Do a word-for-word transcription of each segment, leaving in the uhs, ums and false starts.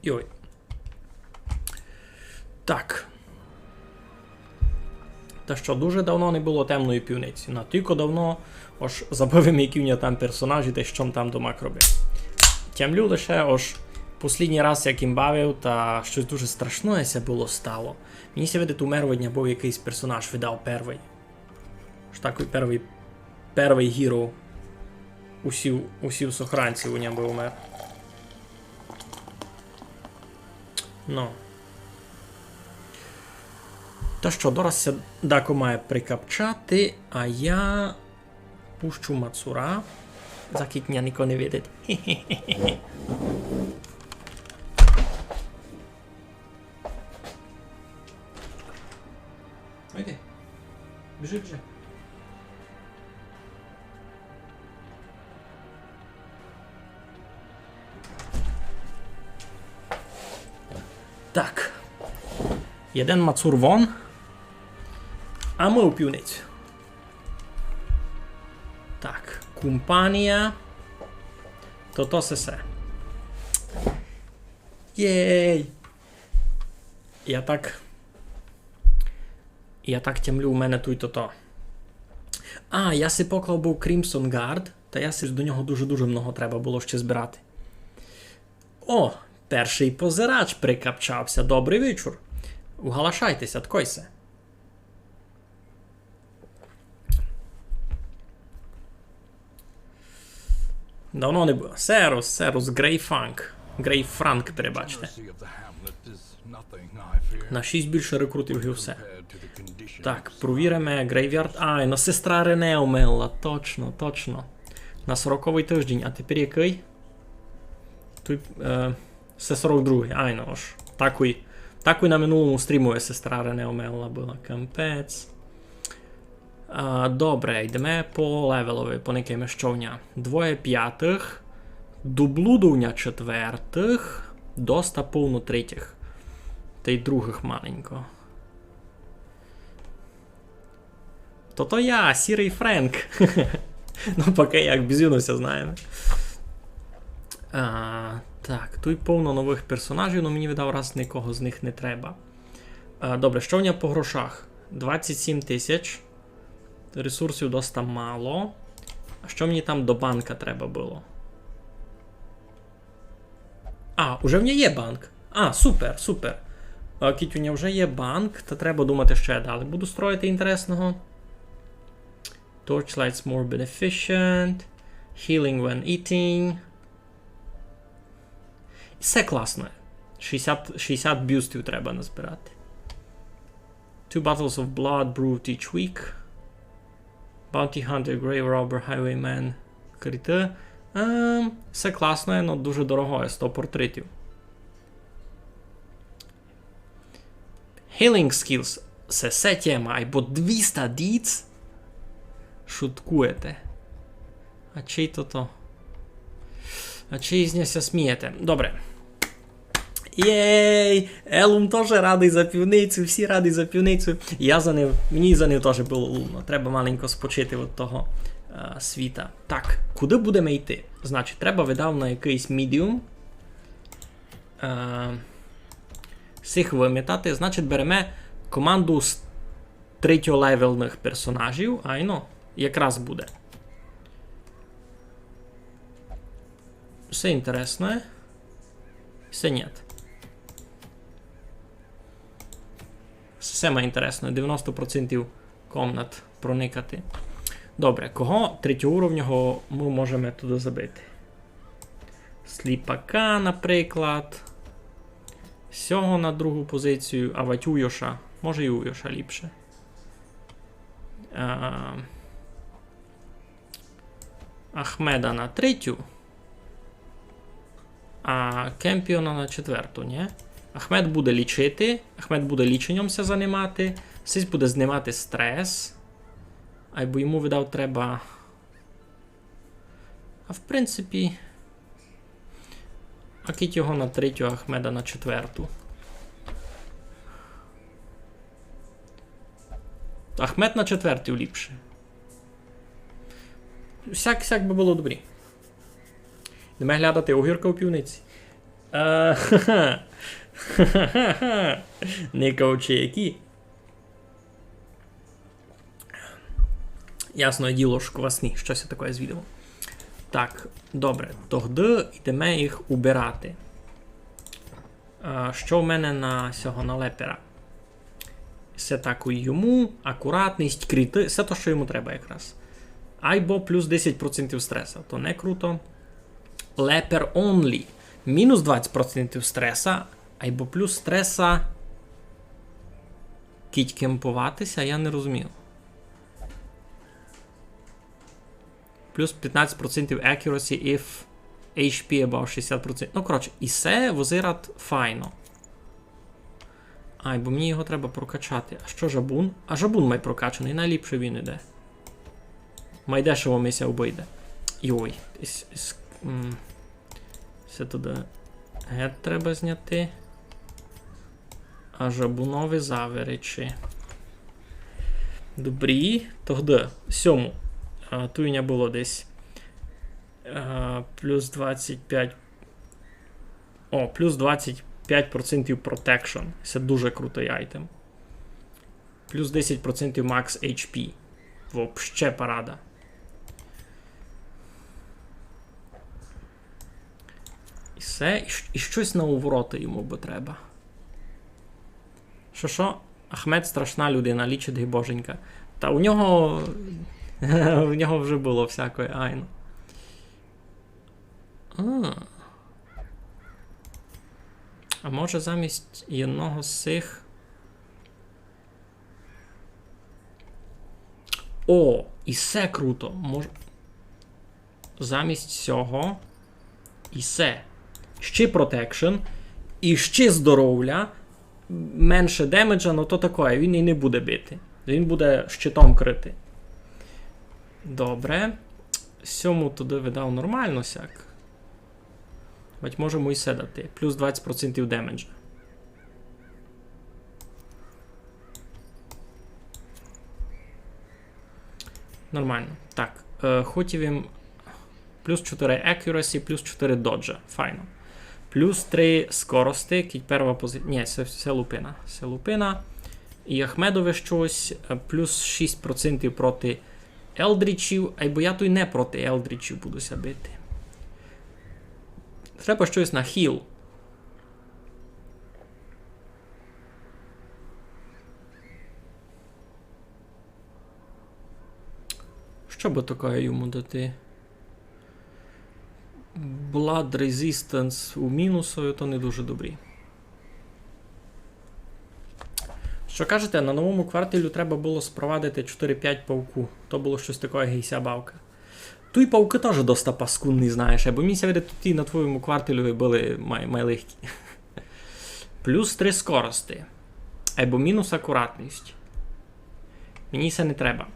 Йой. Так. Та што, дуже давно не было темної пивниці. Натілько давно, ож забыв им, які в нього там персонажі, та й што м там домак робив. Тямлю лише, ож послїднїй раз, як им бавив, та штось дуже страшноє ся было стало. Мені ся видить, у Мерводня быв якыйсь персонаж, видав, первый. Ож такый первый, первый герой. Усі, усі в сохранці у нього быв умер. Ну. Та што, дораз ся дако має прикапчати, а я пущу мацура. Закіть ня нико не видить. Айде. Біжи, біжи. Так. Єден мацур вон. А мы у пивницю. Так, компанія. Тото сесе. Єй! Я так, я так тямлю, у мене туй тото. А, я си поклав быв Crimson Guard, та я си ж до нього дуже-дуже много треба было ще збирати. О, першый позирач прикапчав ся. Добрый вечур. Угалашайте ся, ткой се. Давно не было. Серус, серус, Грей Фанк. Грей Франк, перебачте. На шість більше рекрутів, ги все. Так, провіриме Грейвярд. Ай, но сестра Рене умерла, точно, точно. На сороковый тыждень, а тепер якый? Туй, е, се сорок другый, айно ж. Такой, такой на минулому стрімови сестра Рене умерла была, капець. А, добре, йдеме по левелови, поникаєме, што в ня. Двоє пятых, дублудов ня четвертых, доста повно третіх. Та й другых маленько. То то я, Сірый Френк. Ну, поки як, без юності знаєме. А, так, туй повно новых персонажів, но мені видав раз никого з них не треба. А, добре, што в ня по грошах? Двадцять сім тисяч. Ресурсів доста мало. А што мені там до банка треба было? А, уже в ня є банк. А, супер, супер. А, кідь у ня вже є банк, то треба думати, што я далі буду строїти інтересного. Torchlight's more beneficent. Healing when eating. Всьо класно. Шістдесят, шістдесят бюстів треба назбирати. Two bottles of blood brewed each week. Bounty Hunter, Grave Robber, Highwayman, криты. Ем, всьо класно, но дуже дорогоє, сто портретів. Healing skills. Се, се тема, айбо двіста діц? Шуткуєте. А чей то то? А чей з ня ся смієте? Добре. Єй! Елум тоже радый за пивницю, всі радый за пивницю. Я за ним, мені за ним тоже было лумно. Треба маленько спочити од того, е, світа. Так, куды будеме йти? Значить, треба, видав, на якыйсь медіум. Е, сих вымітати. Значить, береме команду з третьолевелных персонажів. Айно, якраз буде. Всьо інтересне. Всьо нєт. Всьо має інтересне. Девяносто процентів комнат проникати. Добре, кого третьоуровнього мы можеме туды забити? Сліпака, наприклад. Сього на другу позицію, а вать Уйоша. Може, і Уйоша ліпше. А, Ахмеда на третю, а Кемпіона на четверту, нє? Ахмед буде лічити, Ахмед буде ліченьом ся занимати, сись буде знимати стрес. Айбо йому, видав, треба. А в принципі, а кидь його на третю, а Ахмеда на четверту. Ахмед на четверту ліпше. Сяк, сяк бы было добрі. Йдеме глядати огірка у пивниці. Е, не кажучи які. Ясне діло, ож квасні, штось таке з відео. Так, добре, тогды йдеме їх убирати. А, што в мене на сього, на лепера? Все так і йому, акуратність, кріти, все то, што йому треба якраз. Айбо плюс десять процентів стреса, то не круто. Leper only. Мінус двадцять процентів стреса, айбо плюс стреса. Кідь кемповати ся, я не розумію. Плюс пятнадцять процентів accuracy if H P above шістдесят процентів. Ну, коротше, і се визирать файно. Ай, бо мені його треба прокачати. А што жабун? А жабун май прокачаный, найліпше він іде. Май дешево ми ся обыйде. Йой, ис, ис, м, се туды гет треба зняти. А жабунови заверечи. Добрі, тогды сьому. А, туй у ня было десь, а, плюс двадцять пять. О, плюс двадцять пять процентів protection. Се дуже крутый айтем. Плюс десять процентів max H P. Вообще парада. І се, і щ-, і штось на увороты йому бы треба. Што, што? Ахмед страшна людина, лічить ги боженька. Та у нього, у нього вже было всякоє, айно. А. А може замість єдного з сих? О, і се круто. Мож-, замість сього і се. Ще protection, і ще здоровля, менше демеджа, ну то такоє, він і не буде бити. Він буде щитом крити. Добре. Сьому туды видав нормално сяк. Вать можемо і се дати. Плюс двадцять процентів демеджа. Нормално. Так, е, хотів им плюс чотири accuracy, плюс чотири доджа. Файно. Плюс три скорости, кідь перва пози-, нї, се, се лупина. Се лупина. І Ахмедове штось, е, плюс шість процентів проти елдрічів, айбо я туй не проти елдрічів буду ся бити. Треба штось на хіл. Што бы такоє йому дати? Blood Resistance у мінусови, то не дуже добрі. Што кажете, на новому квартелю треба было спровадити чотири-пять павку. То было штось такоє, ги ся бавка. Туй павкы тоже доста паскудні, знаєш, айбо мені ся видить, туй на твоєму квартелю были май, май легкі. Плюс три скорости. Айбо мінус акуратность. Мені се не треба.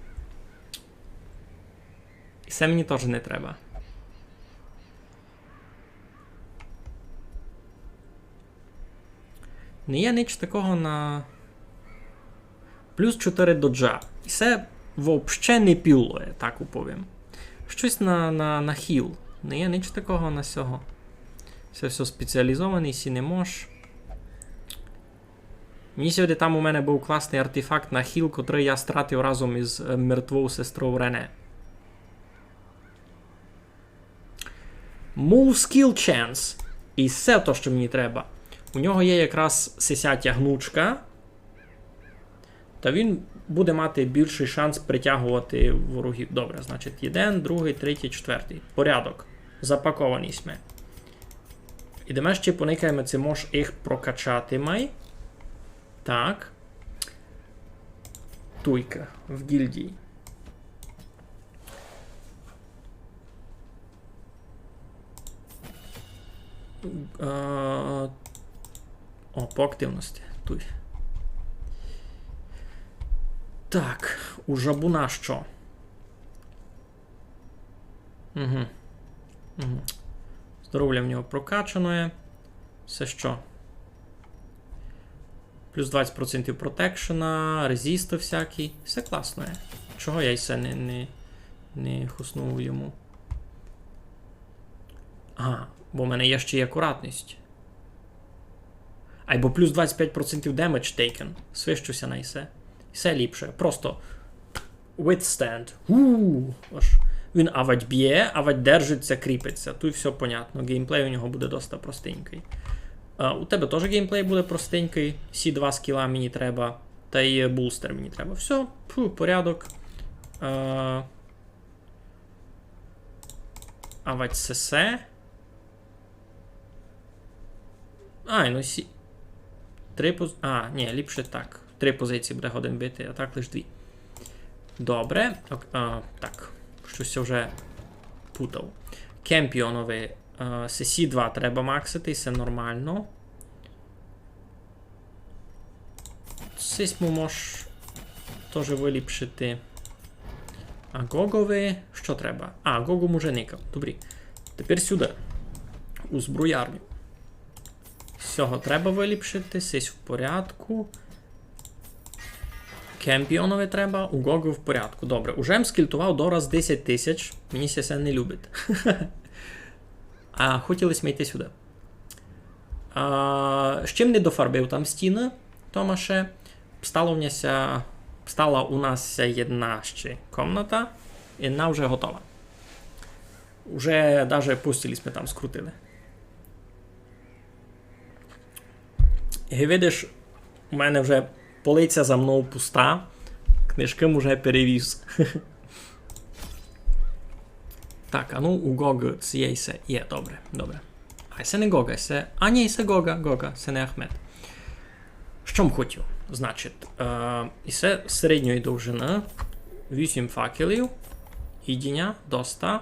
І се мені тоже не треба. Не є нич такого на плюс чотири доджа. І се вообще не пілує, так уповім. Штось на, на, на хіл. Не є нич такого на сього. Се всьо спеціалізованый, сі не мож. Мені ся видить, там у мене быв класный артефакт на хіл, котрый я стратив разом із, е, мертвов сестров Рене. Move skill chance. І се то, што мені треба. У нього є якраз сися тягнучка. Та він буде мати більшый шанс притягувати ворогів. Добре, значить, єден, другый, третій, четвертый. Порядок. Запаковані сьме. Ідеме ще поникаєме, ци мож їх прокачати май. Так. Туйка в гільдії. Е, о, по активности. Туй. Так, у жабуна што? Угу. Угу. Здоровля в нього прокачаноє. Се што? Плюс двадцять процентів протекшена, резисты всякі. Всьо класно є. Чого я й се не, не, не хуснув йому? Ага, бо в мене є ще й акуратность. Айбо плюс двадцять пять процентів damage taken. Свищу ся на исе. Исе ліпше. Просто withstand. У, аж він авадь бє, авадь держить ся, кріпить ся. Туй всьо понятно. Геймплей у нього буде доста простенькый. А, у тебе тоже геймплей буде простенькый. Сі два скіла мені треба. Тай булстер мені треба. Всьо, пу, порядок. А, авадь сесе. Ай, ну сі. Три поз-, а, ні, ліпше так. Три позиції буде годен бити, а так лиш дві. Добре. Ок-, а, так. Штось я вже путав. Кемпіонови, а, се сі два треба максити, се нормално. Сись му мож тоже выліпшити. А Гогови што треба? А, Гого му уже никав. Добрі. Тепер сюды. У зброярню. Сього треба выліпшити, сись в порядку. Кемпіонови треба, у Гого в порядку. Добре, уже м скілтовав дораз десять тисяч. Мені ся се не любить. А хотіли сьме йти сюды. А, ще м не дофарбив там стіны, Томаше. Стала у ня ся, стала у нас ся єдна ще комната, і она вже готова. Уже даже постілі сьме там скрутили. Як видиш, у мене вже полиця за мнов пуста. Книжкы м уже перевіз. Так, а ну, у Гога се є, се є, добре, добре. А се не Гога, се, а ні, се Гога, Гога, се не Ахмед. Што м хотів? Значить, е, исе середньої довжины, вісім факелів, їдіня, доста.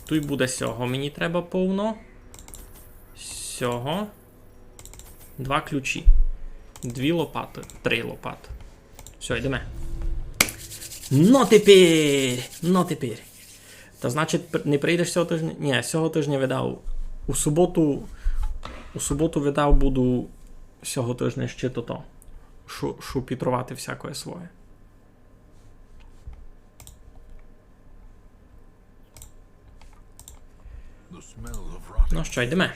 Туй буде сього, мені треба повно. Сього. Два ключі. Дві лопаты. Три лопаты. Всьо, йдеме. Но тепер! Но тепер. Та значить, пр-, не прийдеш сього тыжня? Ні, сього тыжня видав. У суботу, у суботу видав буду сього тыжня ще тото. Шу-, шупітровати всякоє своє. Ну што, йдеме.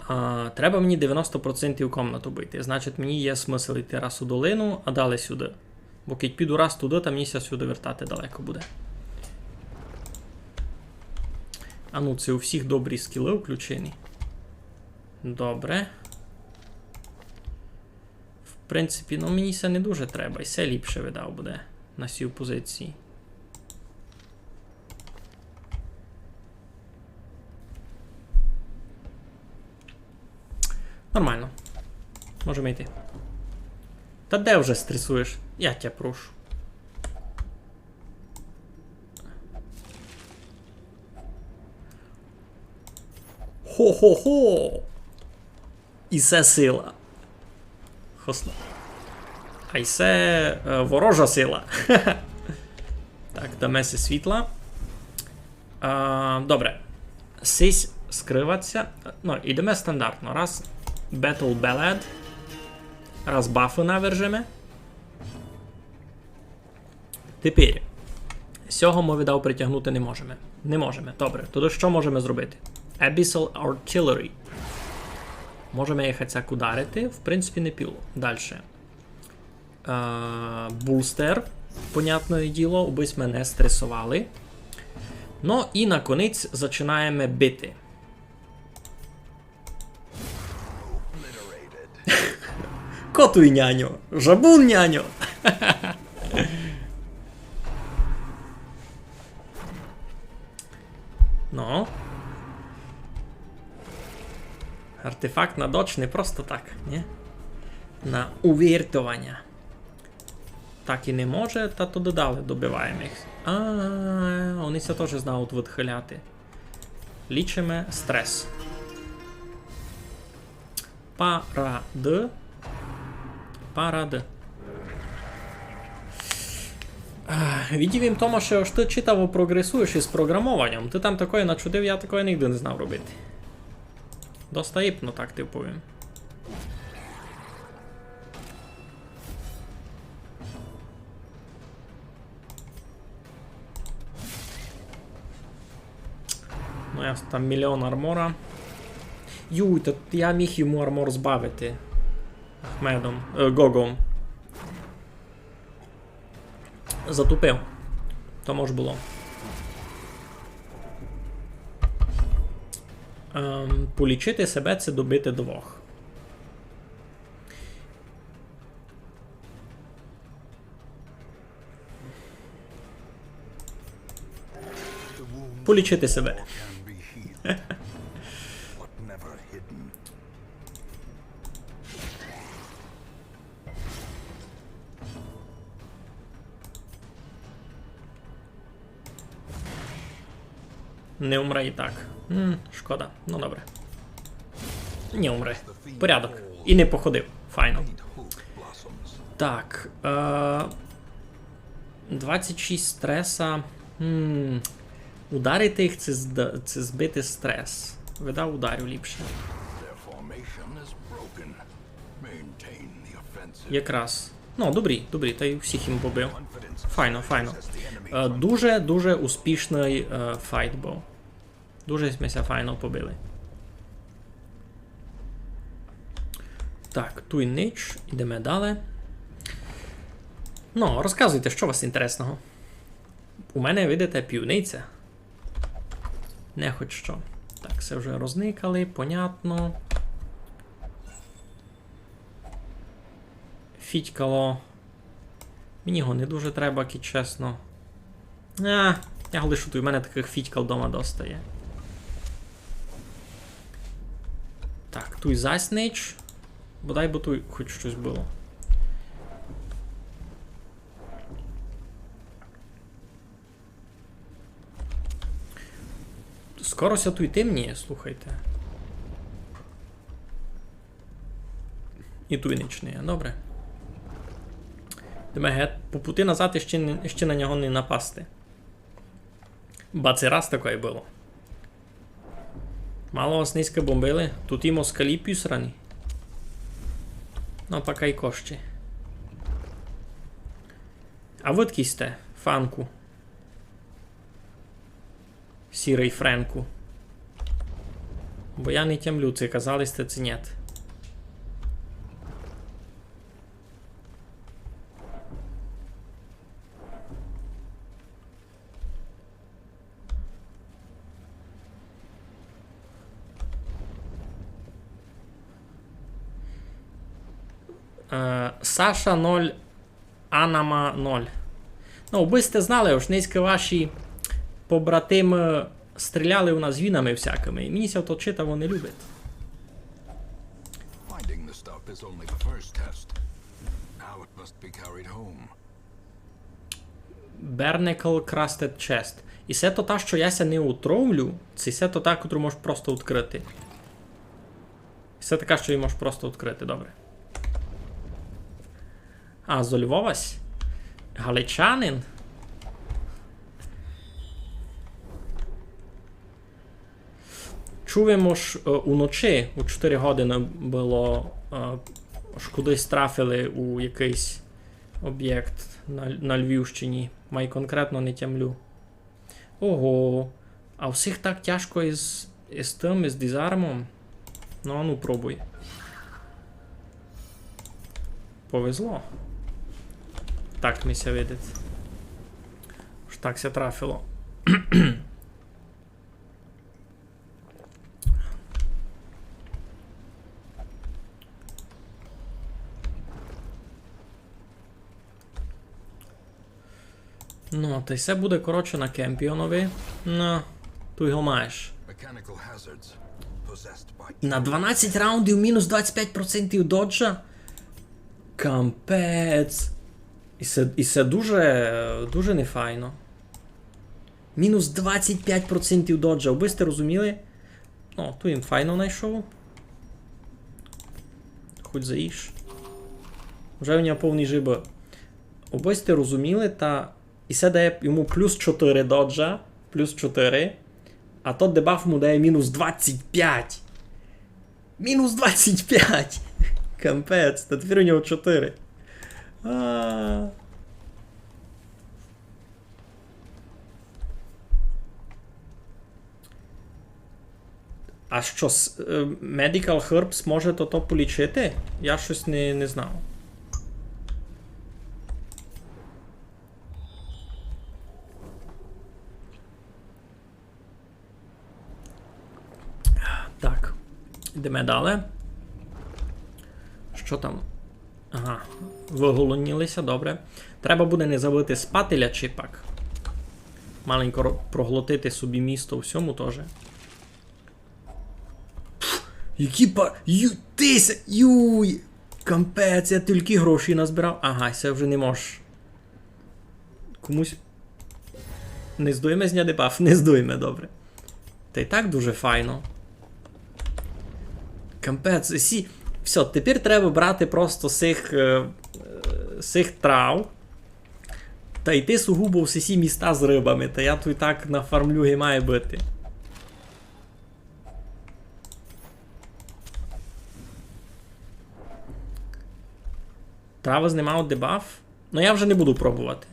А, треба мені девяносто процентів комнату бити. Значить, мені є смысл йти раз у долину, а далі сюды. Бо кідь піду раз туды, та мені ся сюды вертати далеко буде. А ну, се у всіх добрі скілы включені. Добре. В принципі, ну, мені се не дуже треба, і се ліпше видав буде на сій позиції. Нормално. Можеме йти. Та де вже стресуєш? Я тя прошу. Хо-хо-хо! Исе сила. Хосна. А исе, е, ворожа сила. Так, даме си світла. А, добре. Сись скрывать ся. Ну, йдеме стандартно. Раз Battle Ballad. Раз бафы навержеме. Тепер. Сього мы, видав, притягнути не можеме. Не можеме. Добре. Тогды што можеме зробити? Abyssal Artillery. Можеме їх ацяк ударити. В принципі, не піло. Дальше. Е, булстер. Понятне діло, обы сьме не стресовали. Ну і наконець зачинаєме бити. Котуй, няньо! Жабун, няньо! Ну. Артефакт на доч не просто так, ні? На увіртованя. Так і не може, та то додали, добиваєме їх. А, они ся тоже знають відхиляти. Лічиме стрес. Парад. Парад. А, видів им, Томаше, ож ты читаво прогресуєш из програмованям. Ты там такоє начудив, я такоє нигде не знав робити. Доста іпно, так ти повім. Ну, я там мільйон армора. Юй, та я міг йому армор збавити. Ахмедом. Е, Гогом. Затупив. То мож было. Ем, полічити себе — се добити двох. Полічити себе. Не умре і так. М, шкода. Ну, добре. Не умре. Порядок. І не походив. Файно. Так. Е, двадцять шість стреса. М, ударити їх — се зда-, се збити стрес. Видав, ударю ліпше. Якраз. Ну, добрі, добрі, та й всіх їм побив. Файно, файно. Е, дуже, дуже успішный, е, файт быв. Дуже сьме ся файно побили. Так, туй нич, ідеме дале. Ну, розказуйте, што у вас інтересного. У мене, видите, пивниця. Не хоть што. Так, се вже розникали, понятно. Фітькало. Мені його не дуже треба, кідь чесно. А, я го лишу туй, у мене такых фітькал дома доста є. Так, туй зась нич. Бодай бы туй хоть штось было. Скоро ся туй темніє, слухайте. І туй нич не є, добре. Йдеме гет. По пути назад іщи не, іщи на нього не напасти. Ба ци раз такоє было. Мало вас нынька бомбили, туй і москалі пісрані. Ну, пока й кошти. А вы дкы сьте, Фанку? Сірый Френку. Бо я не тямлю, ци казали сьте, ци нєт. Е, Саша ноль, Анама ноль. Ну, вы сьте знали, ож нынька ваші побратимы стріляли у нас вінами всякыми. І мені ся то читаво не любить. Finding the stuff is only the first test. Now it must be carried home. Barnacle Crusted Chest. І се то та, што я ся не отровлю, ци се то та, котру можеш просто відкрыти? Се така, што її можеш просто відкрыти, добре. А, зо Львова сь? Галичанин? Чув им, ож, е, уночи у чотыри годины было, е, ож кудись трафили у якыйсь обєкт на, на Львівщині. Май конкретно не тямлю. Ого, а всіх так тяжко із, із тым, із дизармом? Ну, ану, пробуй. Повезло. Так ми ся видить. Ож так ся трафило. Ну, та й се буде, коротше, на кемпіонови. Ну, туй го маєш. Mechanical hazards possessed by... На дванадцять раундів мінус двадцять пять процентів доджа? Кампець. І се, і се дуже, дуже нефайно. Мінус двадцять пять процентів доджа, вы сьте розуміли? Ну, туй им файно найшов. Хоть заїж. Вже у нього повный жиба. Вы сьте розуміли, та і се дає йому плюс чотыри доджа, плюс чотыри. А тот дебаф йому дає мінус двадцять пять. Мінус двадцять пять! Капець, та тепер у нього чотыри. А. А што, с-, е, Medical Herbs може тото полічити? Я штось не, не знав. Так, йдеме далі. Што там? Ага, выголодніли ся, добре. Треба буде не забыти спателя чіпак. Маленько ро-, проглотити собі місто у сьому тоже. Пф, які па-, ю-, тися-, юй! Капець, я тілько гроші назбирав. Ага, се вже не можеш. Комусь. Не здуєме з ня дебаф? Не здуєме, добре. Та й так дуже файно. Капець, сі. Всьо, тепер треба брати просто сих, е, е, сих трав та йти сугубо в сесі міста з рыбами. Та я туй так нафармлю, ги має быти. Трава знимала дебаф? Ну, я вже не буду пробовати.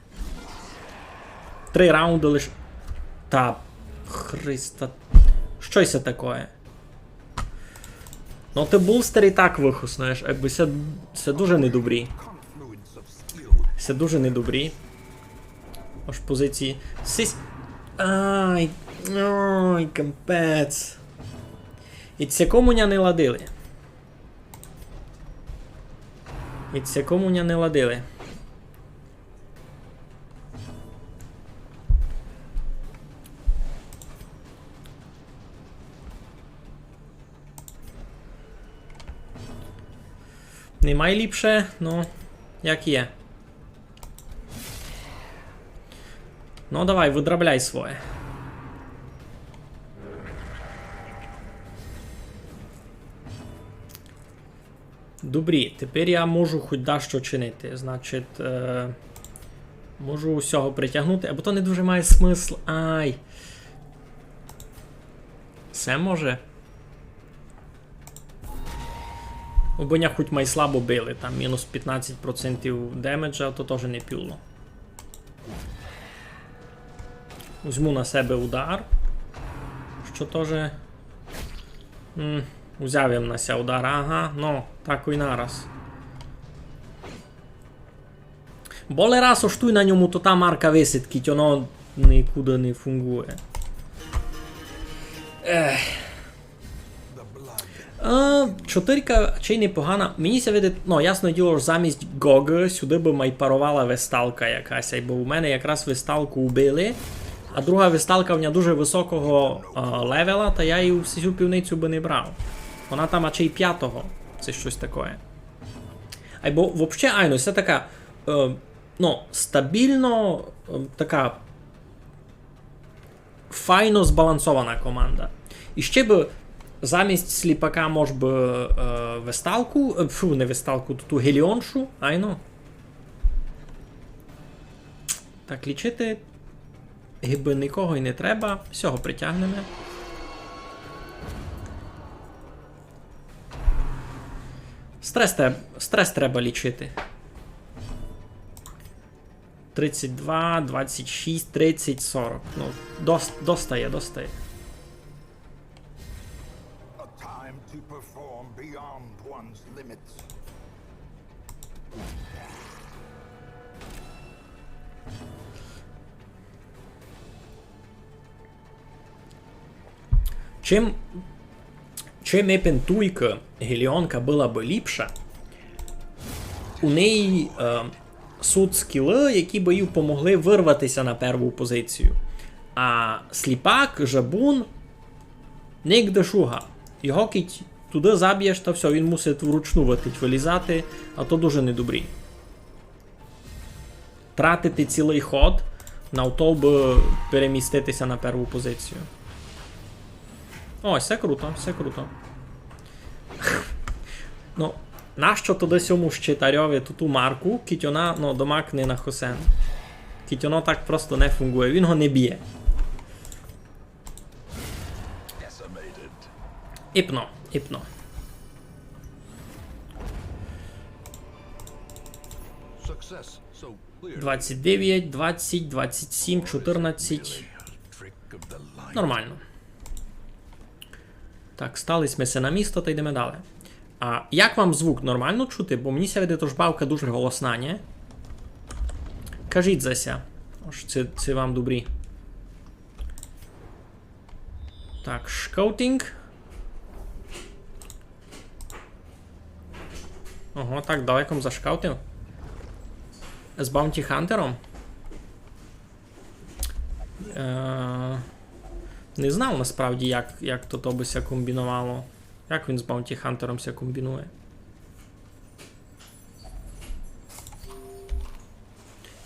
Три раунды лиш. Та, Христа. Што се такоє? Ну, ты булстер і так выхоснуєш, якбы се, се дуже недобрі. Се дуже недобрі. Ож позиції. Сись. Ай, ай, капець. І се кому ня не ладили. І се кому ня не ладили. Не майліпше, ну, як є. Ну, давай, выдрабляй своє. Добрі, тепер я можу хоть дашто чинити. Значить, е, можу усього притягнути, або то не дуже має смысл. Ай. Се може. Обы ня хоть май слабо били, там мінус пятнадцять процентів демеджа, то тоже не пюло. Возьму на себе удар. Што тоже. М, узяв им на ся удар, ага, ну, так і нараз. Боле раз ож туй на ньому то та марка висить, кідь оно нікуды не фунґує. Ех. А, чотирка, чи й непогана. Мені ся видить, ну, ясне діло, ож замість Гогы сюды бы май паровала весталка якась, бо у мене якраз весталку убили, а друга весталка в ня дуже высокого, а, левела, та я її у сю пивницю бы не брав. Вона там ачей пятого, се штось такоє. Айбо вообще, айно, се така, е, ну, стабілно, е, така файно збалансована команда. І ще бы замість сліпака мож бы, е, весталку, е, фу, не весталку, ту, ту геліоншу, айно. Так, лічити гибы нікого й не треба. Всього притягнеме. Стрес те-, стрес треба лічити. Тридцять два, двадцять шість, тридцять, сорок. Ну, дос-, достає, достає. A time to perform beyond one's limits. Чим, чим епен туйка геліонка была бы ліпша, у неї, е, суть скілы, які бы їй помогли вырвати ся на перву позицію. А сліпак, жабун, нигде шуга. Його кідь туды забєш, та всьо, він мусить вручну вытить вылізати, а то дуже недобрі. Тратити цілый ход на то, бы перемістити ся на перву позицію. О, всьо круто, всьо круто. Ну, нащо туды сьому щитарьови ту, ту марку, кідь она, ну, домак не на хосен. Кідь оно так просто не фунґує, він го не бє. Іпно, іпно. Двадцять девять, двадцять, двадцять сім, чотырнадцять. Нормално. Так, стали сьме ся на місто та йдеме далі. А як вам звук, нормално чути? Бо мені ся видить, ож бавка дуже голосна, нї? Кажіть за ся. Ож ци, ци вам добрі. Так, шкаутінґ. Ого, так далеко м зашкаутив. З Баунті Хантером? Е, не знав насправді, як, як то, то бы ся комбіновало. Як він з Баунті Хантером ся комбінує?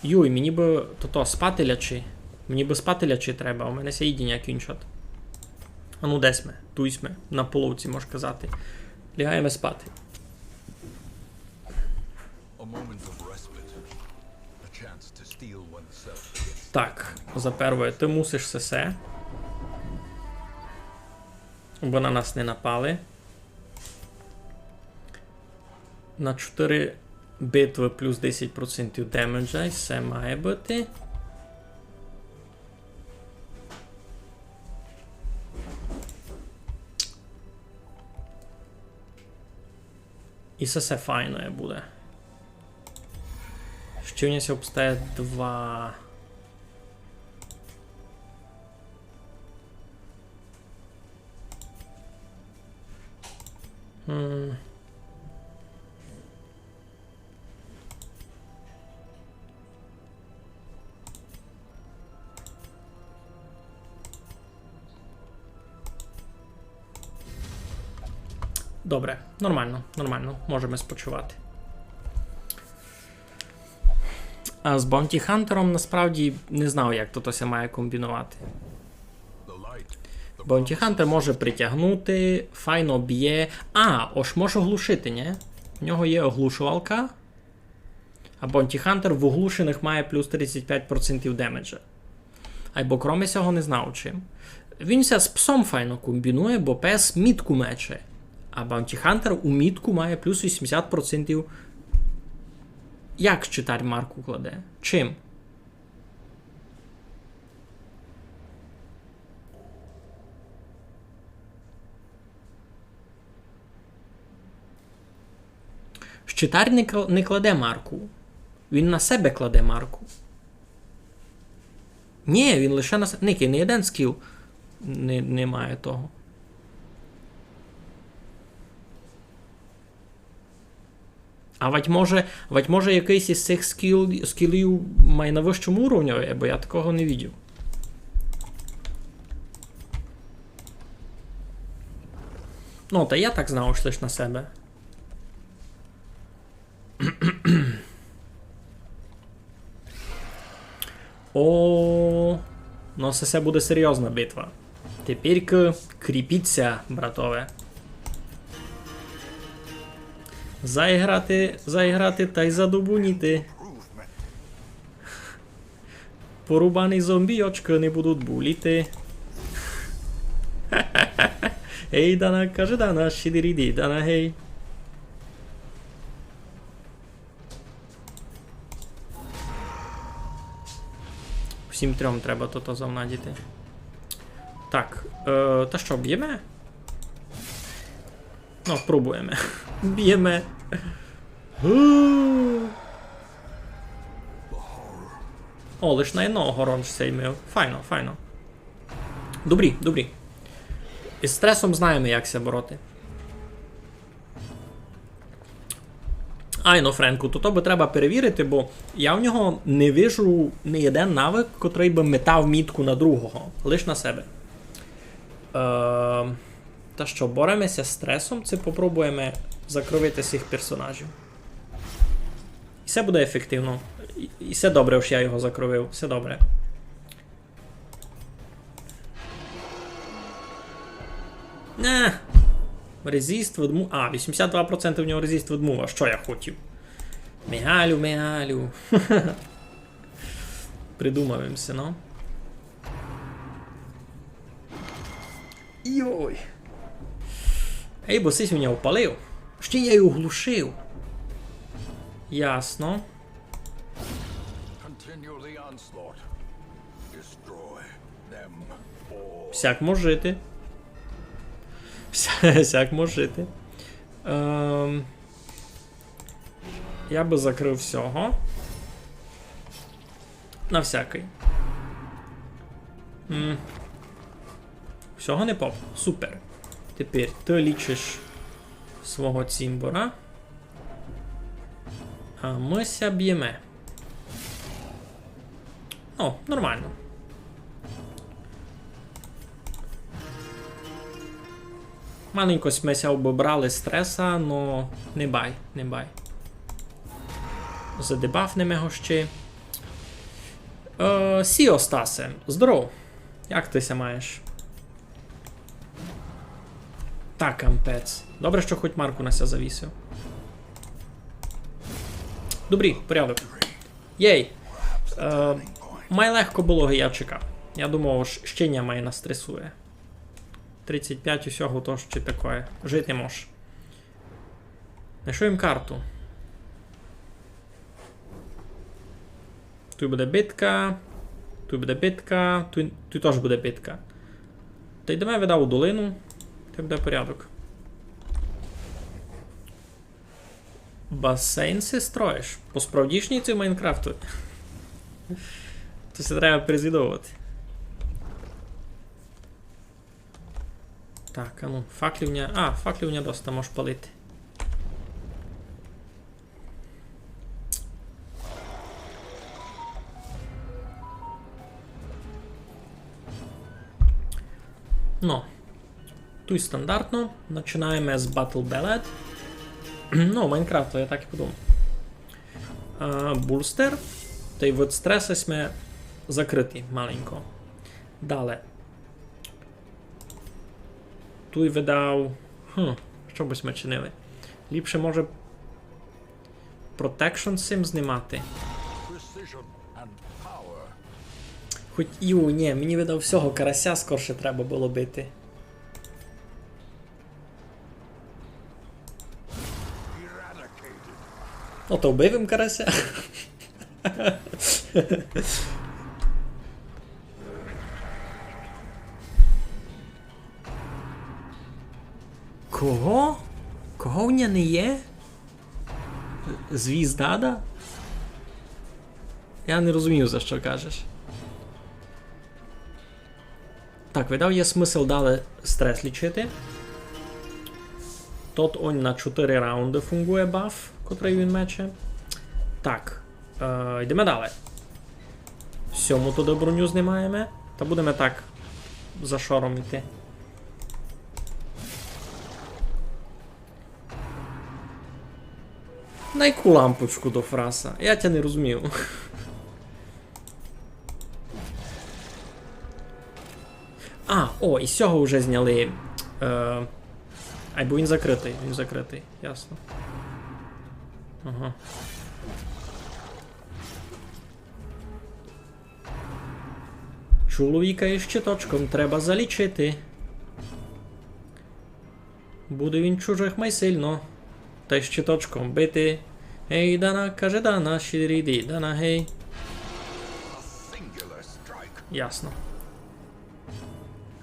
Юй, мені бы то, то спати лячи. Мені бы спати лячи треба, у мене ся їдіня кінчать. А ну, де сьме? Туй сьме, на половці, мож казати. Лягаєме спати. A moment of respite. A chance to steel oneself against... Так, за первоє, ты мусиш сесе. Бо на нас не напали. На чотыри битвы плюс десять процентів демеджа, і се має быти. І се, се файно буде. Ще у нас обстає два. М. Добре, нормално, нормално, можеме спочивати. А з Баунті Хантером насправді не знав, як то, то ся має комбіновати. Баунті Хантер може притягнути, файно бє. А, ож може оглушити, нї? У нього є оглушувалка. А Баунті Хантер в оглушеных має плюс тридцять пять процентів демеджа. Айбо кроме сього не знав чим. Він ся з псом файно комбінує, бо пес мітку мече. А Баунті Хантер у мітку має плюс вісімдесят процентів. Як щитарь марку кладе? Чим? Щитарь не кл-, не кладе марку. Він на себе кладе марку. Нї, він лише на се-, никай, не єден скіл не, не має того. А вать може, вать може якыйсь із сих скіл-, скілів має на вищому уровню, бо я такого не видів. Ну, та я так знав, ож лиш на себе. О, ну, се, се буде серйозна битва. Теперь к-, кріпіть ся, братове. Заіграти, заіграти тай задубуніти. Порубані зомбійочкы не будуть буліти. Ей, дана, каже дана, шідіріді, дана, гей. Всім трьом треба тото завнадіти. Так, е, та што, бєме? Ну, пробуєме. Бєме. О, лиш на одного горон сеймив. Файно, файно. Добрі, добрі. Із стресом знаєме, як ся бороти. Айно, Френку, то, то бы треба перевірити, бо я в нього не вижу ні єден навык, котрый бы метав мітку на другого, лиш на себе. Е, та што, боремеся з стресом, ци попробуєме закровити сих персонажів? І се буде ефективно. І, і се добре, ож я його закровив. Все добре. Не. Резист від му-, а, вісімдесят два проценты в нього резист від мува. Што я хотів? Мигалю, Мигалю. Придумав им си, ну. Йой. Ей, бо сись мене опалив. Ще я й оглушив. Ясно. Continue the onslaught. Destroy them all. Всяк мож жити. Ся-, сяк мож жити. Ем, я бы закрыв сього. На всякый. М. Всього не поп. Супер. Тепер ты лічиш свого цімбора. А мы ся бєме. О, нормално. Маленько сьме ся обобрали стреса, но не бай, не бай. Задебафнеме го ще. Е, сіо, Стасе, здоров. Як ты ся маєш? Та капець. Добре, што хоть Марку на ся завісив. Добрі, порядок. Єй. Е, май легко было, ги я чекав. Я думав, ож ще ня май настресує. Тридцять пять усього, то ще такоє. Жити мож. Знайшов им карту. Туй буде битка. Туй буде битка. Туй, туй тыж буде битка. Та йдеме, видав, у долину. Та буде порядок. Басейн си строїш? По справдішній ци в Майнкрафту? То ся треба призвідовати. Так, а ну, факлів у ня, а, факлів у ня доста, мож палити. Ну, туй стандартно. Начинаєме з Battle Ballad. Ну, Майнкрафт, то я так і подумав. А, булстер. Тай вид стреса сьме закрыті маленько. Дале. Туй видав. Хм, што бы сьме чинили? Ліпше, може, Protection сим знимати. Хоть, ю, нї, мені видав всього карася скорше треба было бити. Ну, то вбив им карася. Кого? Кого в ня не є? Звізда, да? Я не розумію, за што кажеш. Так, видав, є смысл дале стрес лічити. Тот онь на чотыри раунды фунґує баф, котрый він мече. Так, е, йдеме дале. Сьому туды броню знимаєме. Та будеме так за шором іти. На яку лампочку до фраса? Я тя не розумію. А, о, і з сього вже зняли. Е, айбо він закрытый, він закрытый, ясно. Ага. Чоловіка із щиточком треба залічити. Буде він чужих май сильно. Та й щиточком бити. Гей, дана, каже дана, шіріді, дана, гей. Ясно.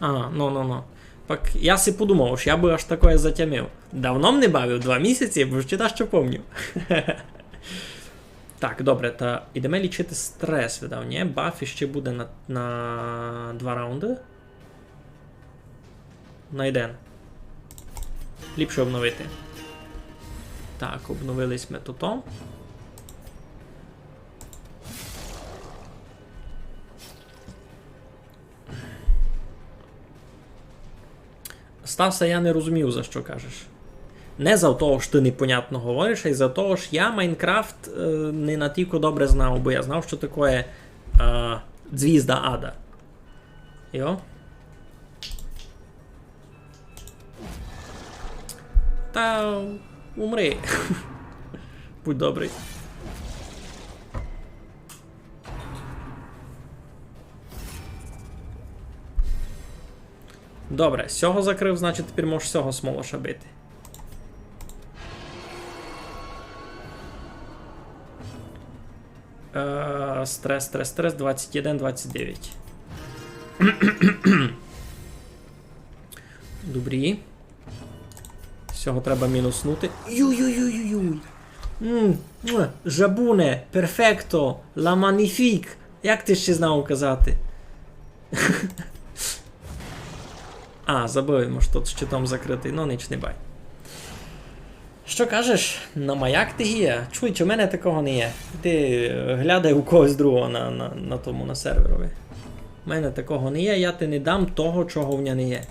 А, ну, ну, ну. Пак я си подумав, ож я бы аж такоє затямив. Давно м не бавив, два місяці, бо ще дашто помню. Так, добре, та йдеме лічити стрес, видав, нї? Баф іще буде на, на два раунды. На єден. Ліпше обновити. Так, обновили сьме тото. Стасе, я не розумію, за што кажеш. Не за того, што ты непонятно говориш, а й за того, што я Майнкрафт, е, не натілько добре знав, бо я знав, што такоє, е, звізда ада. Йо? Та умри. Будь добрый. Добре, сього закрыв, значить, тепер можеш сього смолоша бити. Е, стрес, стрес, стрес, двадцять один, двадцять девять. Добрі. Сього треба мінуснути. Юй-юй-юй-юй-юй. М, муа, жабуне, перфекто, ла маніфік. Як ты ще знав казати? А, забыв, може, тут щитом закрытый. Ну, ніч, не бай. Што кажеш? На маяк ти є? Чуй, у мене такого не є. Ти, е, глядай у когось другого на, на, на тому, на серверови. У мене такого не є, я ти не дам того, чого в мене не є.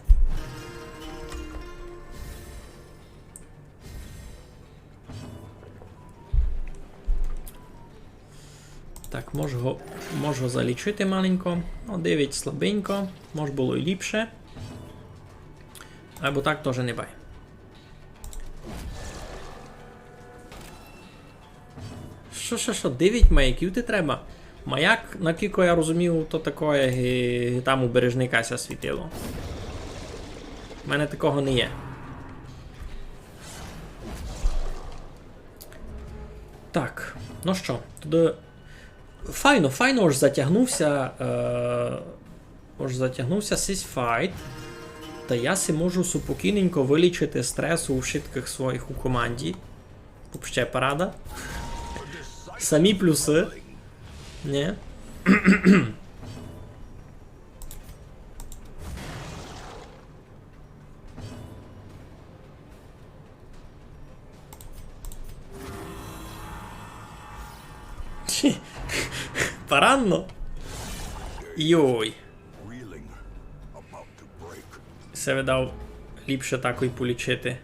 Так, можу го, можу залічити маленько. Ну, девять слабенько. Мож было й ліпше. Або так тоже не бай. Што, што, што, девять маяків ти треба? Маяк, накілько я розумію, то такоє, ги, ги там у бережника ся світило. У мене такого не є. Так, ну што, туды файно, файно, ож затягнувся, е, ож затягнувся сись файт. Та я си можу супокійненько вылічити стрес у вшыткых своїх у команді. Вообще парада. Самі плюсы. Нє? Парадно. Йой. Се видав ліпше такой полічити.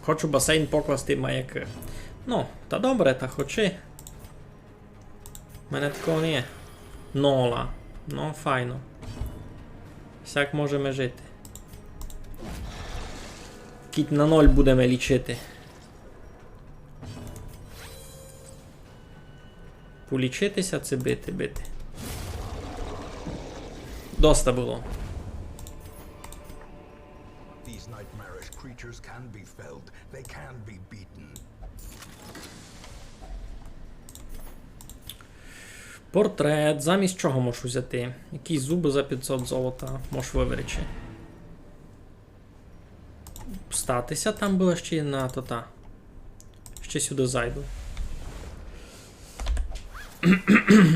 Хочу басейн покласти маякы. Ну, та добре, та хочи. У мене такого не є. Нола. Ну, файно. Сяк можеме жити. Кідь на ноль будеме лічити. Полічити ся ци бити, бити. Доста было. These nightmarish creatures can be felled. They can be beaten. Портрет. Замість чого можу взяти? Якісь зубы за пятьсот золота. Можу выверечи. Стати ся, там было ще на то та. Ще сюды зайду.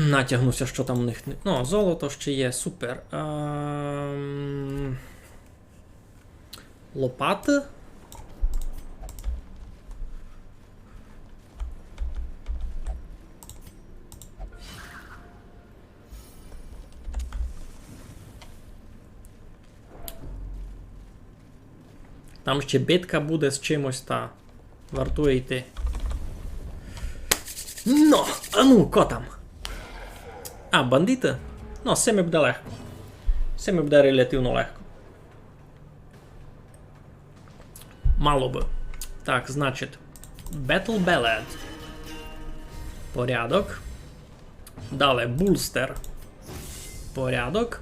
Натягну ся, што там у них не. Ну, золото ще є, супер. Ем, лопаты? Там ще битка буде з чимось, та вартує йти. Но, а ну, ко там? А, бандиты? Ну, з сими буде легко. З сими буде релятивно легко. Мало бы. Так, значить, Battle Ballad. Порядок. Дале, Булстер. Порядок.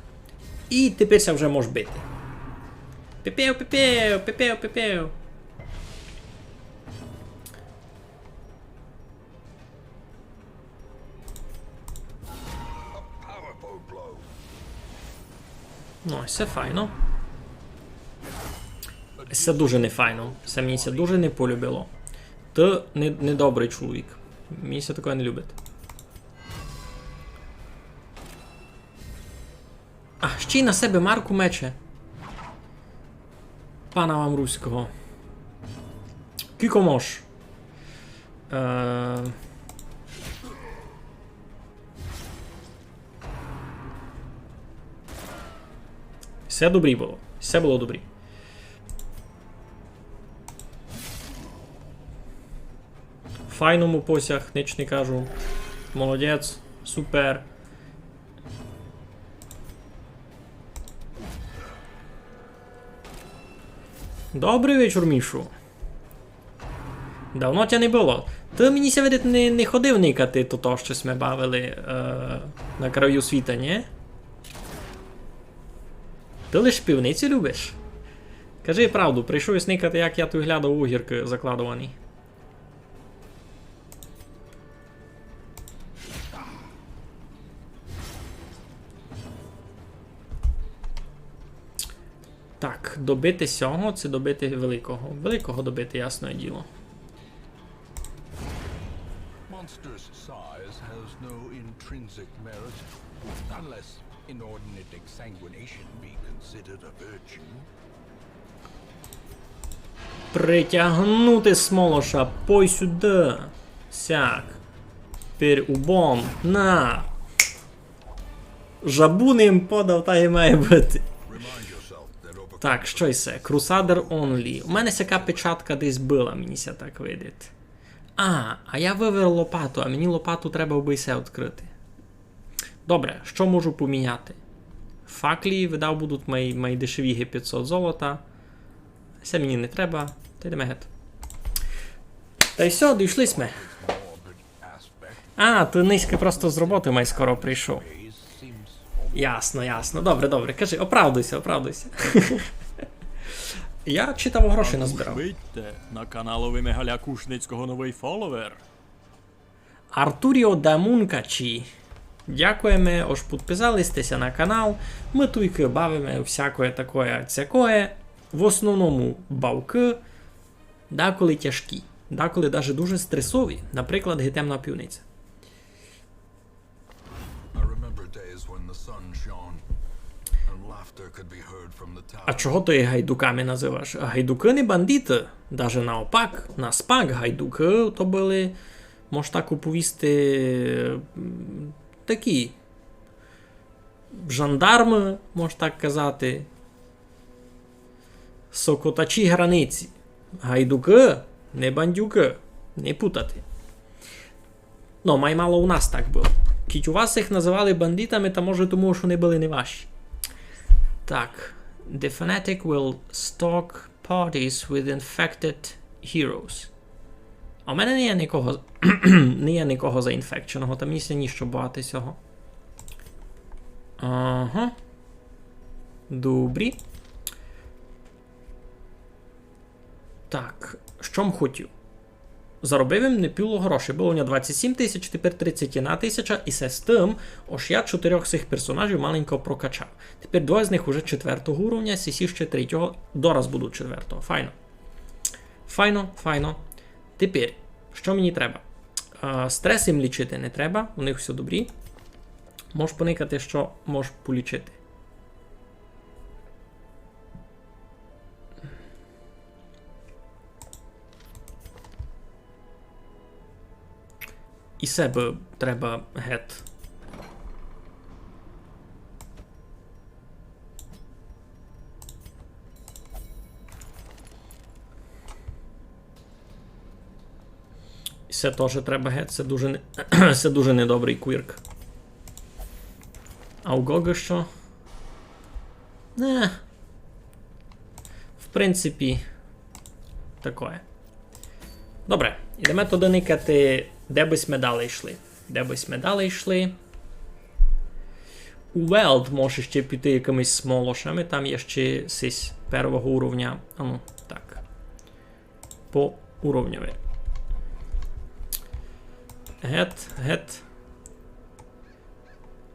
І тепер ся вже мож бити. Піпев, піпев, піпев, піпев. Ну, се файно. Се дуже не файно. Се мені ся дуже не полюбило. Ты не, недобрый чоловік. Мені ся такоє не любить. А, ще й на себе марку мече. Пана вам руського. Кіко мож. Е, Всьо добрі было. Всьо было добрі. Файно му посяг, нич не кажу. Молодець, супер. Добрый вечур, Мішу. Давно тя не было. Ты, мені ся видить, не, не ходив никати то, то, што сьме бавили, е, на краю світа, нї? Ты лиш пивниці любиш? Кажи правду, прийшов єсь никати, як я туй глядав огіркы закладовані. Так, добити сього, ци добити великого? Великого добити, ясне діло. Monster's size has no intrinsic merit, unless inordinate exsanguination be considered a virtue. Притягнути смолоша, пой сюды. Сяк. Пір у бом. На. Жабу ним подав, так і має быти. Так, што йсе? Crusader only. У мене сяка печатка десь была, мені ся так видить. А, а я вывер лопату, а мені лопату треба, абы йсе відкрыти. Добре, што можу поміняти? Факлі, видав, будуть май, май дешеві ги пятьсот золота. Се мені не треба, та йдеме гет. Та й всьо, дійшли сьме. А, ты нынька просто з роботы май скоро прийшов. Ясно, ясно. Добре, добре, кажи, оправдуйся, оправдуйся. Я читаво гроші назбирав. Видьте, на каналови Мигаля Кушницького новый фоловер. Артуріо да Мункачі. Дякуєме, ож підписали сьте ся на канал. Мы туйкы бавиме всякоє такоє, цякоє. В основному бавкы, даколи тяжкі, даколи даже дуже стресові, наприклад, ги Темна пивниця. I remember days when the sun shone and laughter could be heard from the tower. А чого ты їх гайдуками называш? Гайдукы не бандиты, даже наопак, наспак, гайдукы то были, мож так уповісти, м, такі жандармы, мож так казати. Сокотачі границі. Гайдукы, не бандюкы. Не путати. Но, май мало у нас так было. Кідь у вас їх называли бандитами, та може тому, што они были не ваші. Так. The Fanatic will stock parties with infected heroes. А у мене не є никого, не є никого заінфекченого, та мені ся ніщо бояти сього. Ага. Добрі. Так, што м хотів? Заробив им непіло грошей. Было у мене двадцять сім тисяч, тепер тридцять одна тисяча, і се з тым, ож я чотирьох сих персонажів маленько прокачав. Тепер двоє з них уже четвертого уровня, сесі ще третього, дораз будуть четвертого. Файно. Файно, файно. Тепер, што мені треба? А, стрес їм лічити не треба, у них всьо добрі. Мож поникати, што мож полічити. І се бы треба гет. І се тоже треба гет, се дуже не-, се дуже недобрый квірк. А у Гога што? Не. В принципі, такоє. Добре, ідеме туды никати, де бы сьме далі йшли. Де бы сьме далі йшли. У Велд може ще піти якымись смолошами, там є ще сись первого уровня. А ну, так. По уровньови. Гет, гет.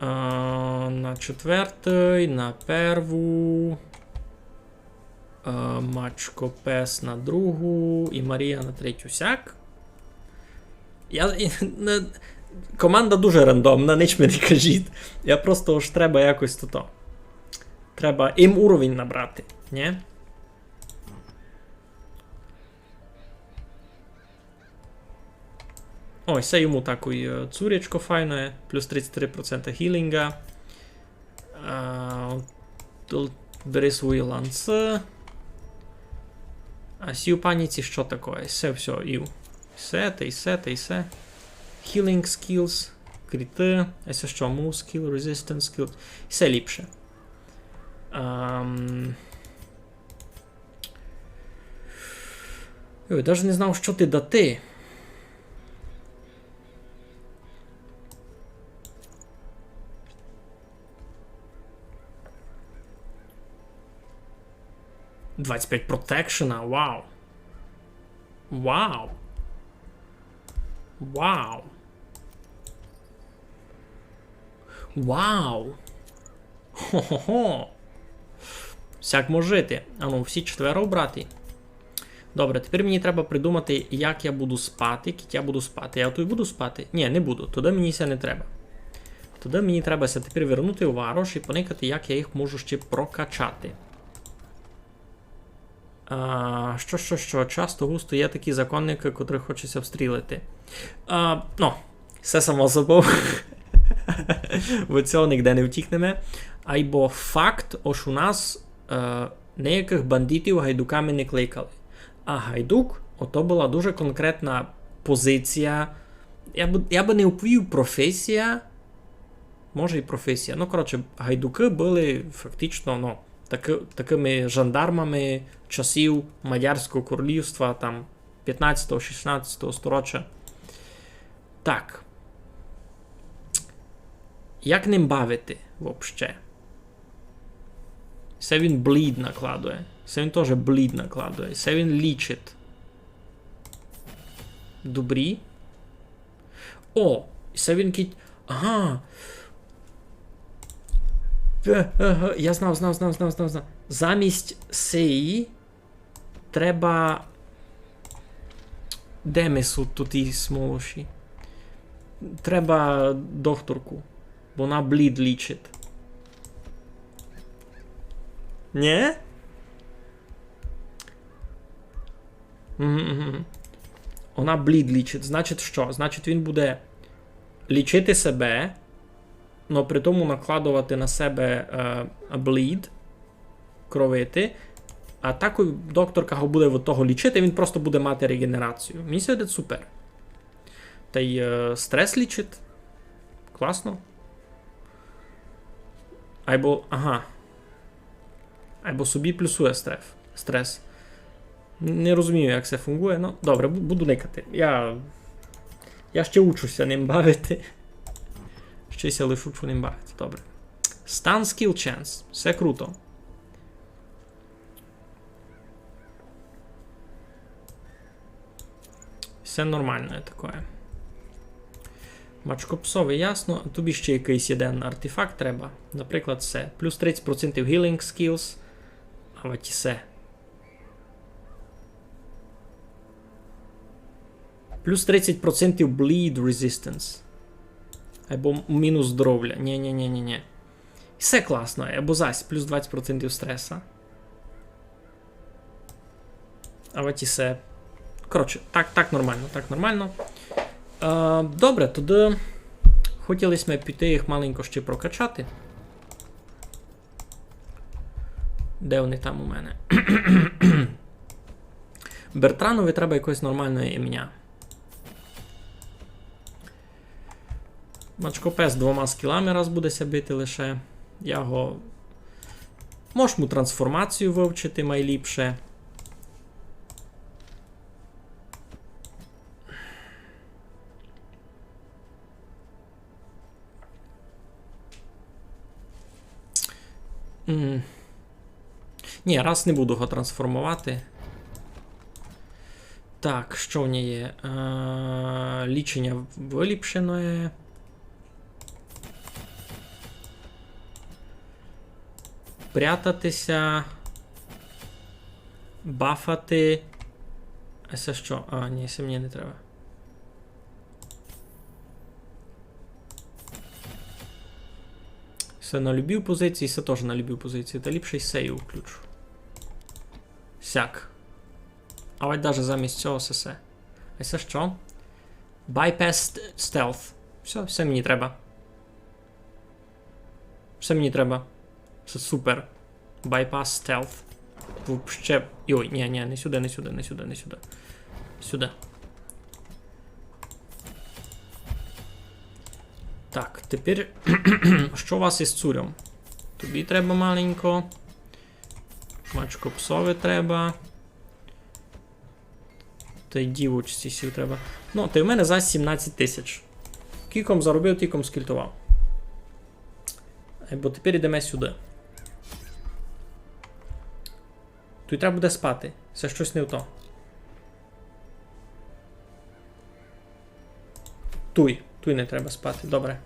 А, на четвертый, на перву. А, Мачко Пес на другу і Марія на третю. Сяк. Я, і, не, команда дуже рандомна, нич ми не кажіть. Я просто ож треба якось тото. Треба їм уровень набрати, нї? Ой, се йому такой, е, цурячко файноє, плюс тридцять три процента гілінга. А, ту бери свої ланцы. А сі у паніці што такоє? Се всьо, ів. Се, та й се, та й се. Healing skills, кріты. А се што? Move skill, resistance skill. Се ліпше. Ам, Йой, даже не знав, што ти дати. Двадцять пять протекшена, вау. Вау. Вау. Вау. Хо-хо-хо. Сяк мож жити. Ану, всі четверо обрати. Добре, тепер мені треба придумати, як я буду спати, кідь я буду спати. Я туй буду спати? Ні, не буду. Туды мені ся не треба. Туды мені треба ся тепер вернути у варош і поникати, як я їх можу ще прокачати. А, што, што, што? Часто густо є такі законникы, котрых хоче ся встрілити. А, ну, всьо само собов. Від сього нигде не втікнеме. Айбо факт, ож у нас, е, ниякых бандитів гайдуками не кликали. А гайдук, ото была дуже конкретна позиція. Я бы, я бы не уповів професія, може і професія. Ну, коротше, гайдукы были фактично, ну, таки-, такыми жандармами часів Мадярського королівства, там, пятнадцятого, шістнадцятого стороча. Так. Як ним бавити вообще? Се він блід накладує. Се він тоже блід накладує. Се він лічить. Добрі. О, се він кідь... Ага. Е, е, е, я знав, знав, знав, знав, знав, знав. Замість сеї треба... Де ми суть туй і смолоші? Треба докторку. Бо она блід лічить. Нє? Мгм, мгм. Она блід лічить. Значить што? Значить, він буде лічити себе, но при тому накладовати на себе, е, блід, кровити. А так докторка го буде від того лічити, він просто буде мати реґенерацію. Мені ся видить супер. Тай, е, стрес лічить. Класно. Айбо, ага. Айбо собі плюсує стрес. Стрес. Не розумію, як се фунґує, но добре, бу-, буду никати. Я, я ще учу ся ним бавити. Ще ся лиш учу ним бавити, добре. Stun skill chance. Всьо круто. Всьо нормалне такоє. Мачкопсови, ясно. Тобі ще якыйсь єден артефакт треба. Наприклад, се. Плюс тридцять процентів healing skills. А от і се. Плюс тридцять процентів bleed resistance. Айбо мінус здоровля. Нє, нє, нє, нє, нє. Всьо класно, айбо зась плюс двадцять процентів стреса. А от і се. Коротше, так, так нормално, так нормално. Е, добре, тогды хотіли сьме піти їх маленько ще прокачати. Де они там у мене? Бертранові треба якоєсь нормалне імня. Мачкопес двома скілами раз буде ся бити лише. Я го... Мож му трансформацію вывчити майліпше. М. Нї, раз не буду го трансформовати. Так, што в нього є? Е, ліченя выліпшене. Прятати ся. Бафати. А се што? А, нї, се мені не треба. Се на любій позиції, се тоже на любій позиції. Та ліпше й сею включу. Сяк. А от даже замість сього се, се. А се што? Bypass ст-, stealth. Всьо, всьо мені треба. Всьо мені треба. Се супер. Bypass stealth. Вообще. Йой, нї, нї, не сюды, не сюды, не сюды, не сюды. Сюды. Так, тепер што у вас із цурьом? Тобі треба маленько. Мачкопсови треба. Тай дівочці сів треба. Ну, тай в мене за сімнадцять тисяч. Кілько м заробив, тілько м скільтовав. Е, бо тепер ідеме сюды. Туй треба буде спати. Се штось не в то. Туй. Туй не треба спати. Добре.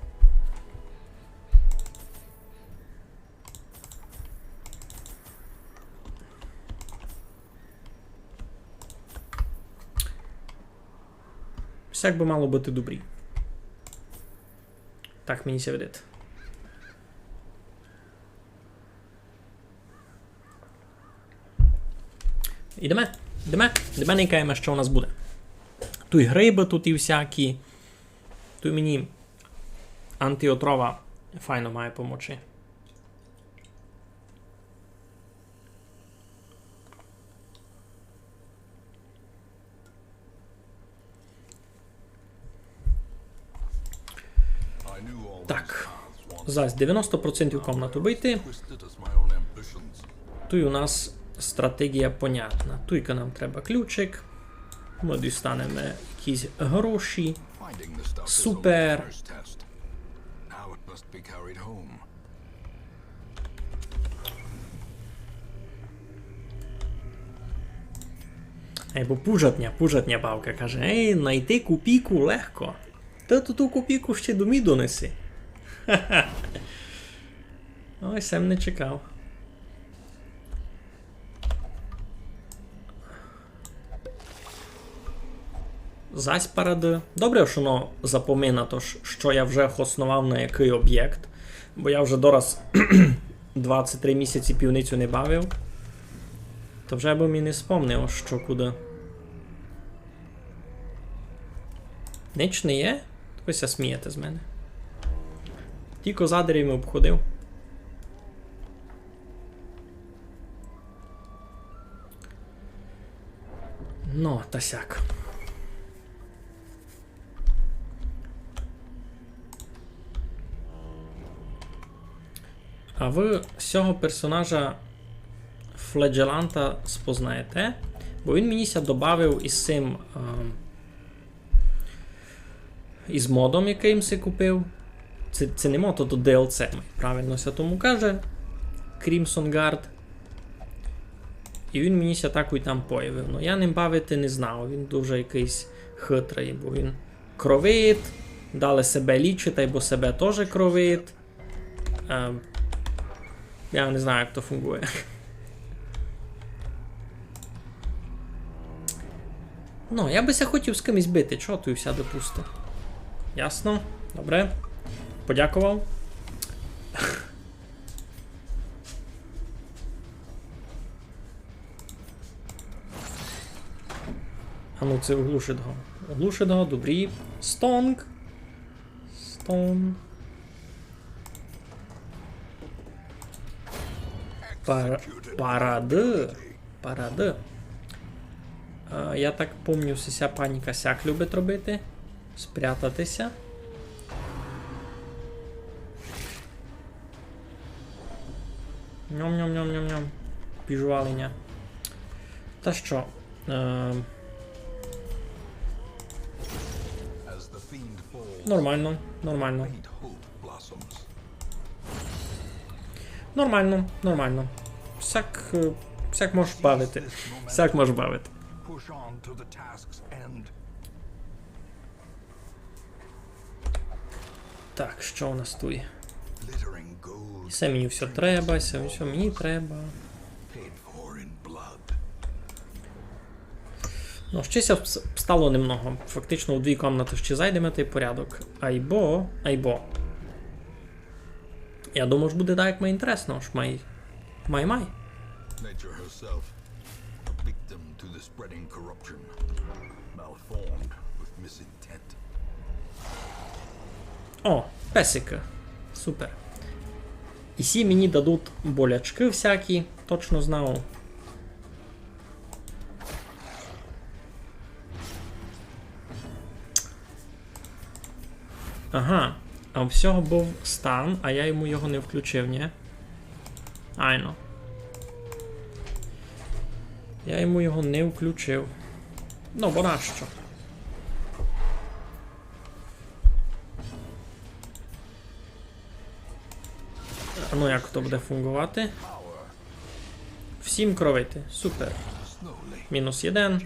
Сяк бы мало быти добрі. Так мені ся видить. Ідеме, ідеме, ідеме, никаєме, што у нас буде. Туй грибы, туй і всякі. Туй мені антиотрова файно має помочи. Так. Зась девяносто процентів комнат убити. Туй у нас стратегія понятна. Туйка нам треба ключик. Мы дістанеме якісь гроші. Супер. Ей, бо пужатня, пужатня бабка каже: «Ей, найти копійку легко. Та ту, ту копійку ще домі донеси». Ха-ха. Ой, сем не чекав. Зась парады. Добре, што воно запоминає, тож, што я вже хосновав на якый обєкт, бо я вже дораз двадцять три місяці пивницю не бавив. То вже бы мені не спомнив, што куды. Нич не є? Ви ся смієте з мене. Тілько за деревами обходив. Ну, та сяк. А вы сього персонажа фледжеланта спознаєте? Бо він мені ся добавив із сим, ем, із модом, якый им си купив. Се, се не мод, то D L C, правильно ся тому каже. Crimson Guard. І він мені ся такой там появив. Ну, я ним бавити не знав, він дуже якыйсь хитрый, бо він кровить, далі себе лічить, айбо себе тоже кровить. Е, я не знаю, як то фунґує. Ну, я бы ся хотів з кимось бити, чого туй всяды пусто? Ясно, добре. Подякував. А ну, се оглушить го. Оглушить го, добрі. Стонг. Стон. Пар-, парады. Парады. А, я так помню, ся пані косяк любить робити. Спрятати ся. Ням-ням-ням-ням-ням. Піжували ня. Та што? Е, нормално, нормално. Нормално, нормално. Всяк, е, всяк мож бавити. Всяк мож бавити. Так, што у нас туй? Се мені всьо треба, се всьо мені треба. Ну, ще ся вс-, встало немного. Фактично у дві комнаты ще зайдеме, тай порядок. Айбо, айбо. Я думав, ож буде так, як май інтересно, ож май, май, май. Nature herself, a victim to the spreading corruption, malformed with misintent. О, песикы. Супер. І сі мені дадуть болячкы всякі, точно знав. Ага. А у всього быв стан, а я йому його не включив, ні? Айно. Я йому його не включив. Ну, бо нащо? А ну, як то буде фунґовати? Всім кровити. Супер. Мінус єден.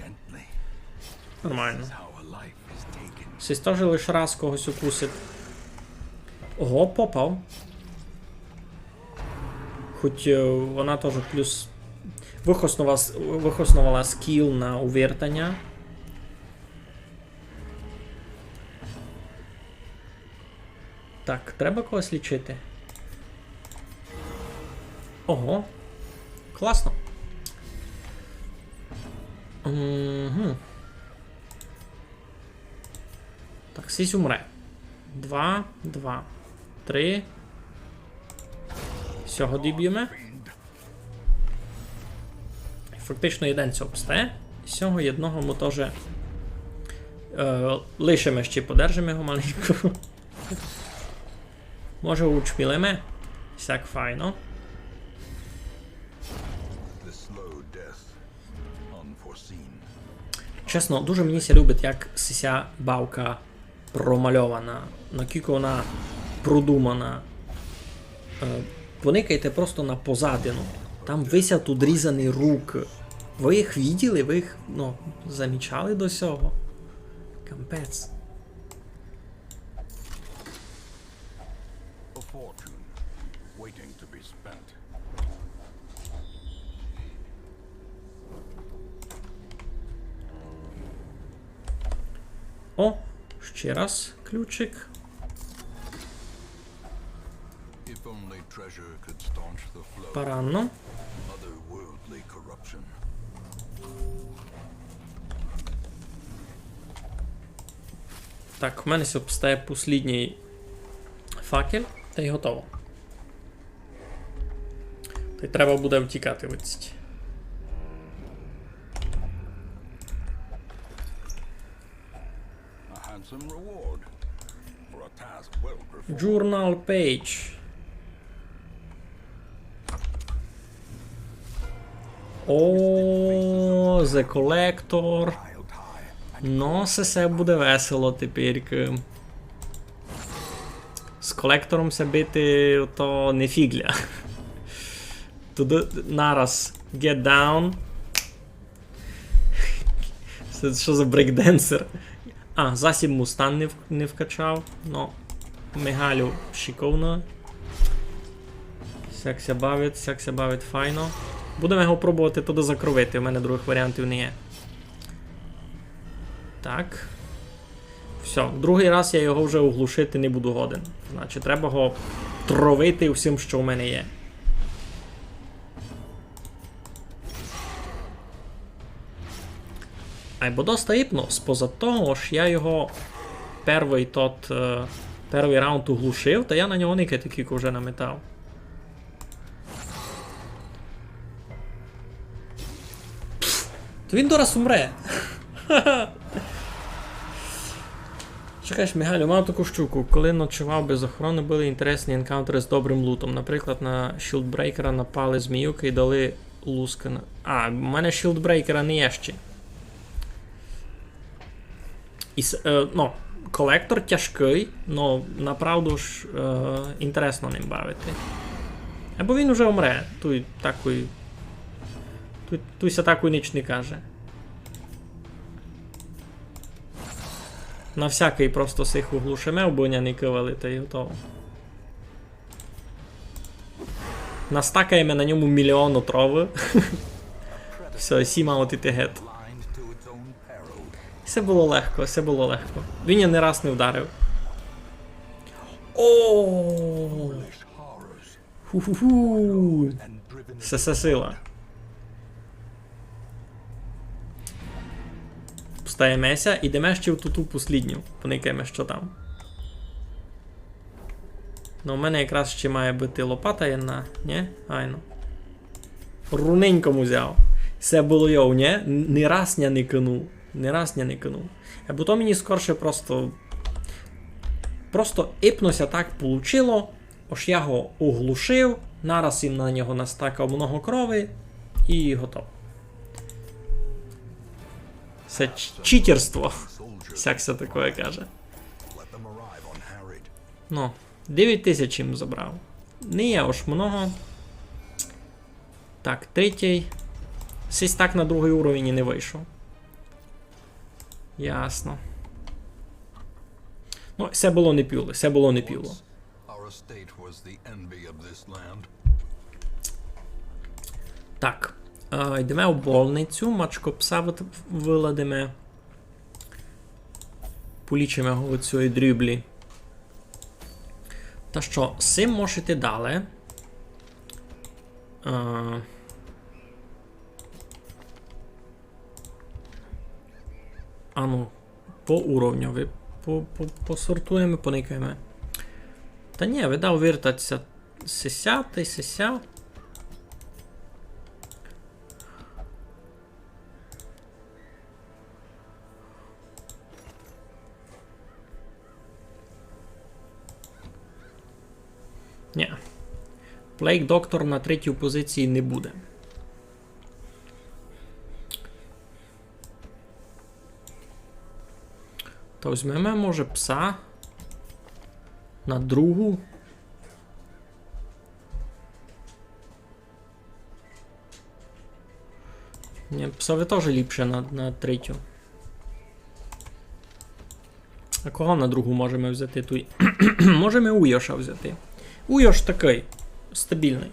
Нормално. Сись тоже лиш раз когось укусить. Ого, попав. Хоть, е, вона тоже плюс выхосновала с-, выхосновала скіл на увертаня. Так, треба когось лічити. Ого. Класно. Угу. Так, сись умре. Два, два, три. Сього доб'єме. Фактично єден сього обстає. Сього єдного мы тоже, е, лишиме ще, подержиме його маленько. Може, учмілиме? Сяк файно. Чесно, дуже мені ся любить, як сися бавка промальована, накілько вона продумана. Е, поникайте просто на позадину. Там висять одрізані руки. Вы їх виділи? Вы їх, ну, замічали до сього? Капець. A fortune waiting to be spent. О, ще раз ключик. If only treasure could staunch the flow. Паранно. Otherworldly corruption. Так, в мене ся обстає послідній факел, та й готово. Та й треба буде втікати відсіть. A handsome reward for a task well performed. Journal page. О, The Collector. Но, се, се буде весело тепер. З колектором ся бити, то не фіґля. Туды нараз. Get down. Се што за брейкденсер? А, засіб му стан не в-, не вкачав. Но, Мигалю шиковно. Сяк ся бавить, сяк ся бавить файно. Будеме його пробовати туды закровити, у мене другых варіантів не є. Так. Всьо, другый раз я його вже оглушити не буду годен. Значить, треба його тровити всім, што в мене є. Айбо доста іпно, споза того, ож я його первый тот, е, первый раунд оглушив, та я на нього никати кілько вже наметав. То він дораз умре. Чекай, Мигалю, мав таку штуку. Коли ночував без охорони, были інтересні енкаунтеры з добрым лутом. Наприклад, на шілдбрейкера напали зміюкы і дали луска на... А, в мене шілдбрейкера не є ще. І с-, е, ну, колектор тяжкый, но направду ж, е, інтересно ним бавити. Або він уже умре, туй такой, туй, туй ся такой ніч не каже. На всякый просто сих оглушиме, обы ня не кывали, та й готово. Настакаєме на ньому міліон отровы. Всьо, сі мало іти гет. Всьо было легко, всьо было легко. Він ня ні раз не вдарив. О! Ху-ху-ху! Всьо, всьо сила. Встаєме ся, ідеме ще в ту, ту послідню. Поникаєме, што там. Ну, у мене якраз ще має быти лопата єдна, нї? Айно. Руненько му взяв. Се было йоу, нї? Н-, ні раз ня не кинув. Ні раз ня не кинув. Або то мені скорше просто, просто іпно ся так получило, ож я го оглушив, нараз им на нього настакав много крови і готово. Се ч-, читерство. Сяк ся такоє каже. Ну, девять тисяч им забрав. Не є ож много. Так, третій. Сись так на другый уровень і не вышов. Ясно. Ну, се было не піло, се было не піло. Our estate was the envy of this land. Так. Е, йдеме у больницю, мачкопса вит-, выладиме. Полічиме го од сьої дріблі. Та што, з сим мож іти далі. Е, ану, по уровню. По, по, посортуєме, поникаєме. Та нї, видав, вертать ся сися та й сися. Нї. Plague Doctor на третій позиції не буде. Та возьмеме, може, пса на другу. Нї, псови тоже ліпше на, на третю. А кого на другу можеме взяти туй? Можеме Уйоша взяти. Уйош такый, стабілный.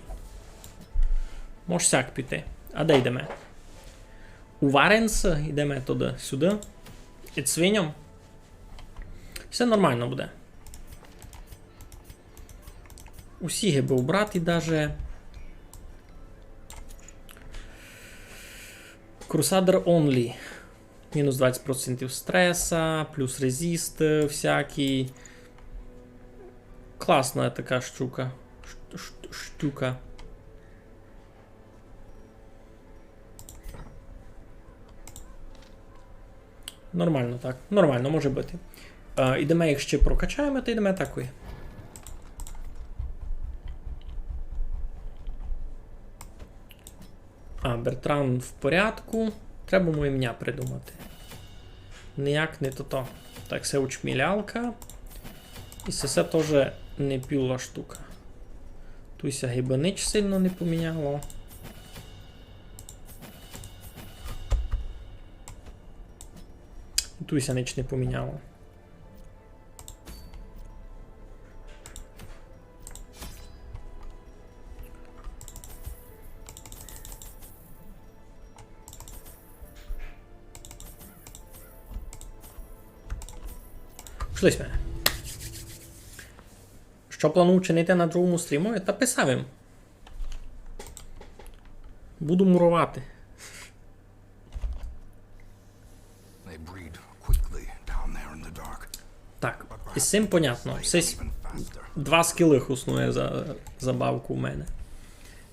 Мож сяк піти. А де йдеме? У Варенс, йдеме туды, сюды. Ід свиньом. Всьо нормално буде. Усі гибы убрати даже. Crusader only. Мінус двадцять процентів стреса, плюс резист, е, всякый. Класна така штука. Ш-, ш-, штука. Нормално, так. Нормално, може быти. Е, ідеме, їх ще прокачаєме, та йдеме атакуй. А, Бертран в порядку. Треба му імня придумати. Ніяк не тото. Так, се учмілялка. І се, се тоже не пюла штука. Туй ся гибы нич сильно не поміняло. Туй ся нич не поміняло. Пішли сьме. Што планую чинити на другому стрімови? Та писав им. Буду муровати. They breed quickly down there in the dark. Так, і з сим понятно. Сись два скілы хуснує за забавку у мене.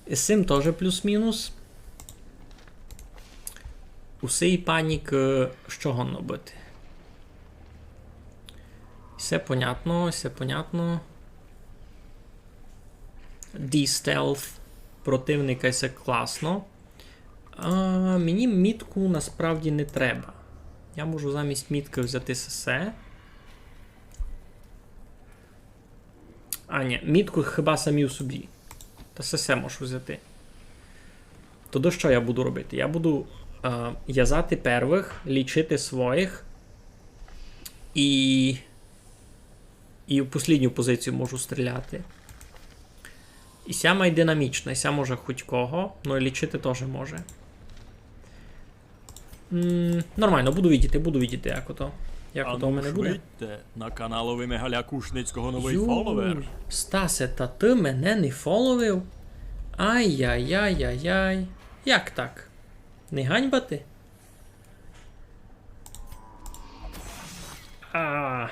І з сим тоже плюс-мінус. У сей панік, е, што годно быти? Всьо понятно, всьо понятно. Дістелф противника, се класно. А, мені мітку насправді не треба. Я можу замість міткы взяти сесе. А, нї, мітку хіба самій собі. Та сесе можу взяти. Тогды што я буду робити? Я буду, е, вязати первых, лічити своїх і І в послідню позицію можу стріляти. І ся май динамічна, і ся може хоть кого, ну і лічити тоже може. М, нормално, буду видіти, буду видіти, як ото, як ото в мене буде. Видьте, на каналови Мигаля Кушницького новый фоловер. Стасе, та ты мене не фоловив? Ай-яй-яй-яй-яй. Як так? Не ганьба ти? А.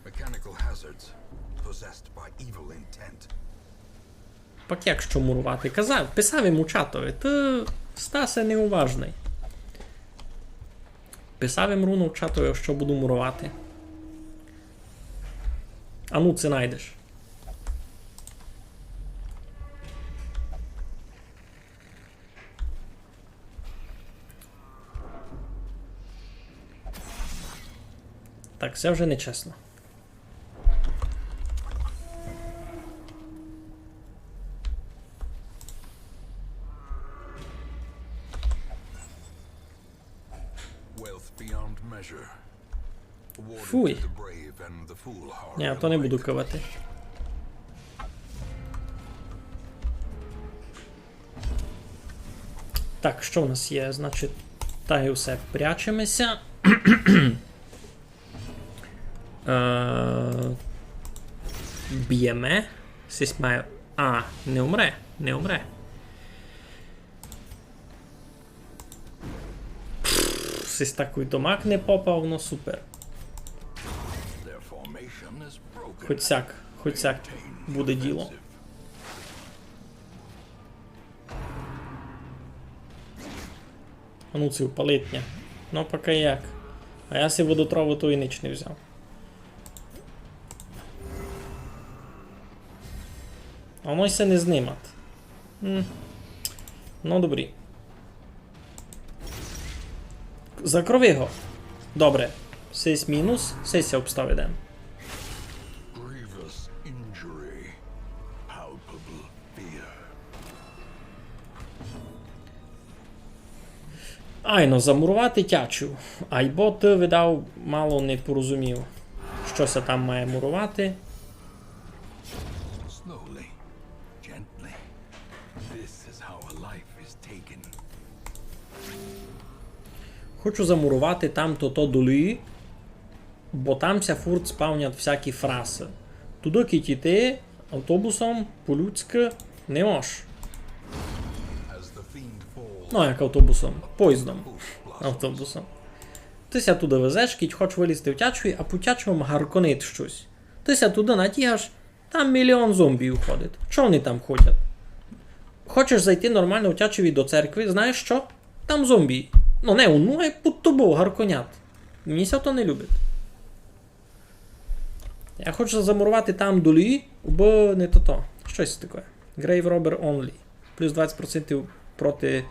Mechanical hazards possessed by evil intent. Пак як што мурувати? Казав, писав им у чатови. Ты, Стасе, неуважный. Писав им руно в чатови, што буду мурувати. А ну, ци найдеш. Так, се вже нечесно. Wealth beyond measure. Фуй. Нї, то не буду кывати. Так, што в нас є? Значить, та й усе, прячеме ся. Е, Бєме. Сись має. А, не умре, не умре. Пф, сись такый домак не попав, но супер. Хоть сяк, хоть сяк буде діло. А ну, ци впалить ня. Ну, пока як. А я си водотраву тої нич не взяв. А воно ся не знимат. М. Ну, добрі. Закрови го. Добре. Сись мінус, сись ся обстав єден. Grievous injury. Palpable fear. Айно, замуровати тячу. Айбо ты, видав, мало не порозумів, што ся там має муровати. Slowly, gently. This is how a life is taken. Хочу замуровати там тото долі, бо там ся фурт спавнят всякі фрасы. Туды кідь іти автобусом по-людськы не мож. Ну, як автобусом, поїздом. Автобусом. Ты ся туды везеш, кідь хоч вылізти в тячу, а під тячом гарконить штось. Ты ся туды натягаш, там міліон зомбі ходить. Што они там ходять? Хочеш зайти нормално в тячові до церкви, знаєш што? Там зомбі. Ну, не, ну, ай під тобов гарконят. Мені ся то не любить. Я хочу замуровати там долі, бо не тото. Штось таке. Grave Robber only. Плюс двадцять процентів проти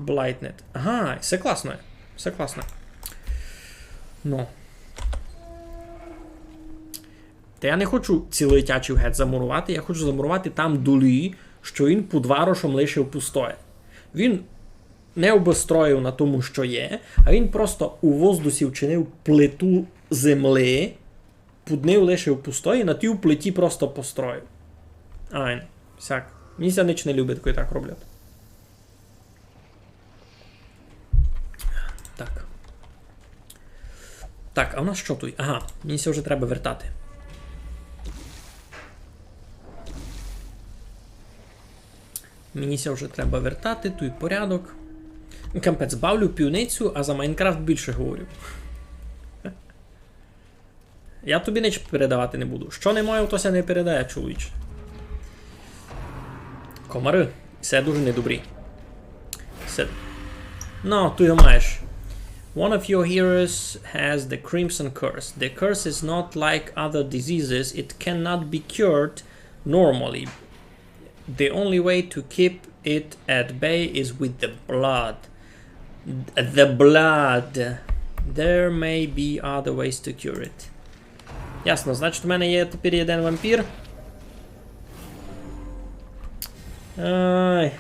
Blighted. Ага, всьо класно. Всьо класно. Ну. Та я не хочу цілый тячів геть замуровати, я хочу замуровати там долі, што він під варошом лишив пустоє. Він не обустроїв на тому, што є, а він просто у воздусі вчинив плиту землі, під нив лишив пустоє, на тій плиті просто построїв. Ай, всяк. Мені ся нич не любить, коли так роблять. Так. Так, а у нас што туй? Ага, мені ся вже треба вертати. Мені ся вже треба вертати, туй порядок. Капець, бавлю в пивницю, а за Майнкрафт більше говорю. Я тобі нич передавати не буду. Што не маю, то ся не передає, чоловіче. Комары. Се дуже недобрі. Се... Ну, ты його маєш. One of your heroes has the Crimson Curse. The curse is not like other diseases. It cannot be cured normally. The only way to keep it at bay is with the blood. The blood. There may be other ways to cure it. Ясно, значить, у мене є тепер єден вампір. Ай.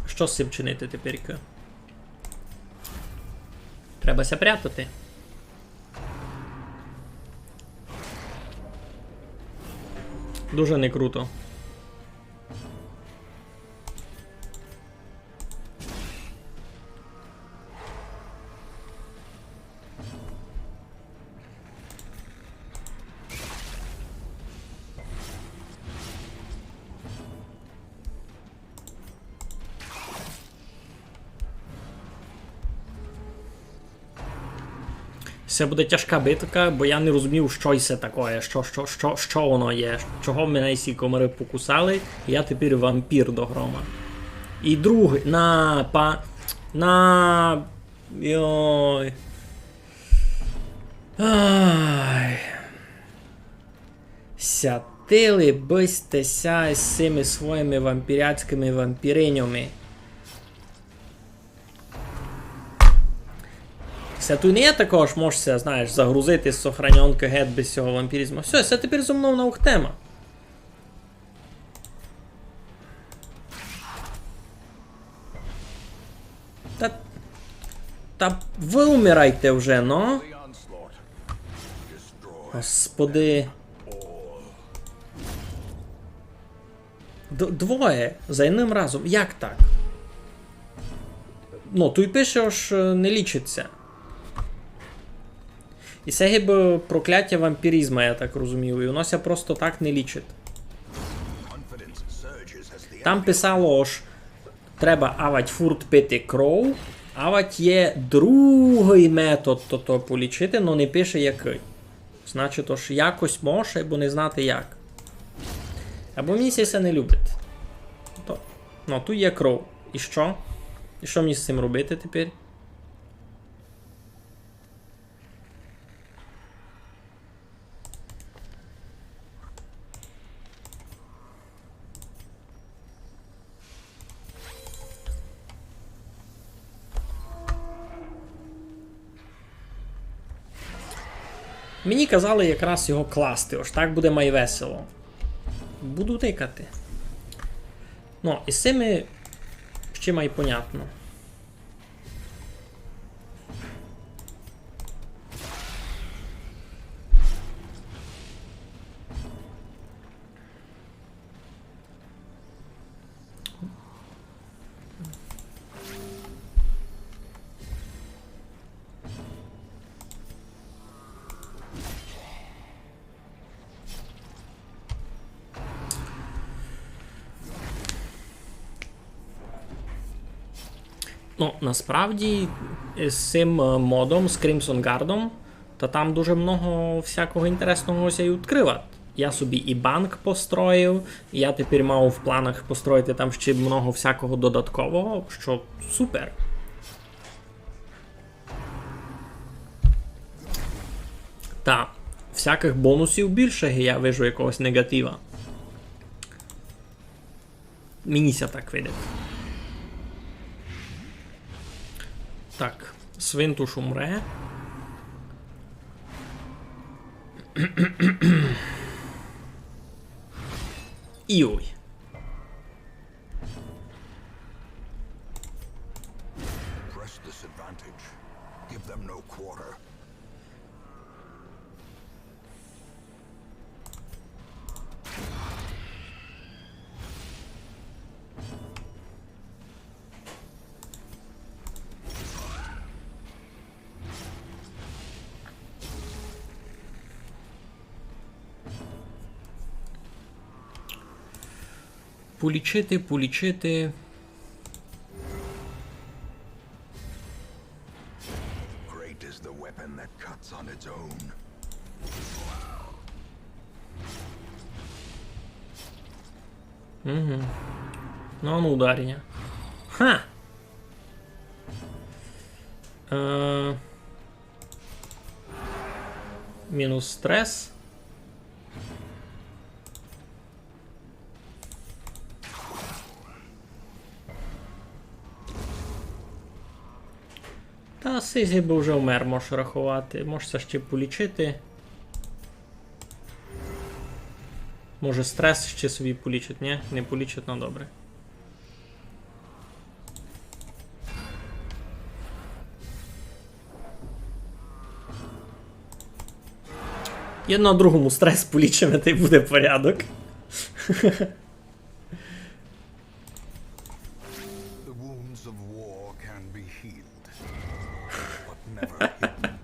Што з цим чинити тепер? Треба ся прятати. Дуже не круто. Се буде тяжка битка, бо я не розумів, што се такоє, што, што, што, што воно є, чого мене сі комары покусали, я тепер вампір до грома. І другый, на, па, на, йой. Ай. Сятили бы сьте ся з сими своїми вампіряцькыми вампіринями. Се туй не є такого, ож можеш ся, знаєш, загрузити з сохранёнкы геть без сього вампіризму. Всьо, се тепер зо мнов наухтема. Та, та вы умирайте вже, но. Господи. Д-, двоє за єдным разом. Як так? Ну, туй пише, ож, е, не лічить ся. І се гибы прокляття вампіризма, я так розумію. І воно ся просто так не лічить. Там писало, ож треба авать фурт пити кров, авать є другый метод тото полічити, но не пише якый. Значить, ож якось мож, або не знати як. Або мені ся не любить. То, ну, туй є кров. І што? І што мені з цим робити тепер? Мені казали якраз його класти, ож так буде май весело. Буду тикати. Ну, і з цими ще май понятно. Ну, насправді, з цим, е, модом, з Crimson Guardом, та там дуже много всякого інтересного ся й відкрывать. Я собі і банк построїв, я тепер мав в планах построїти там ще много всякого додаткового, што супер. Та всякых бонусів більше, я вижу, якогось негатива. Мені ся так видить. Так, Свинтуш умре. Йой. Press this advantage. Give them no quarter. Полічити, полічити. Great is the weapon that cuts on its own. Угу. Ну, а ну, ударення. Ха! Е, мінус стрес. Та сись гибы вже вмер, можеш раховати. Можеш ся ще полічити. Може, стрес ще собі полічить, ні? Не полічить, ну добре. Єдно другому стрес полічиме, та й буде порядок. The wounds of war can be healed, but never hidden.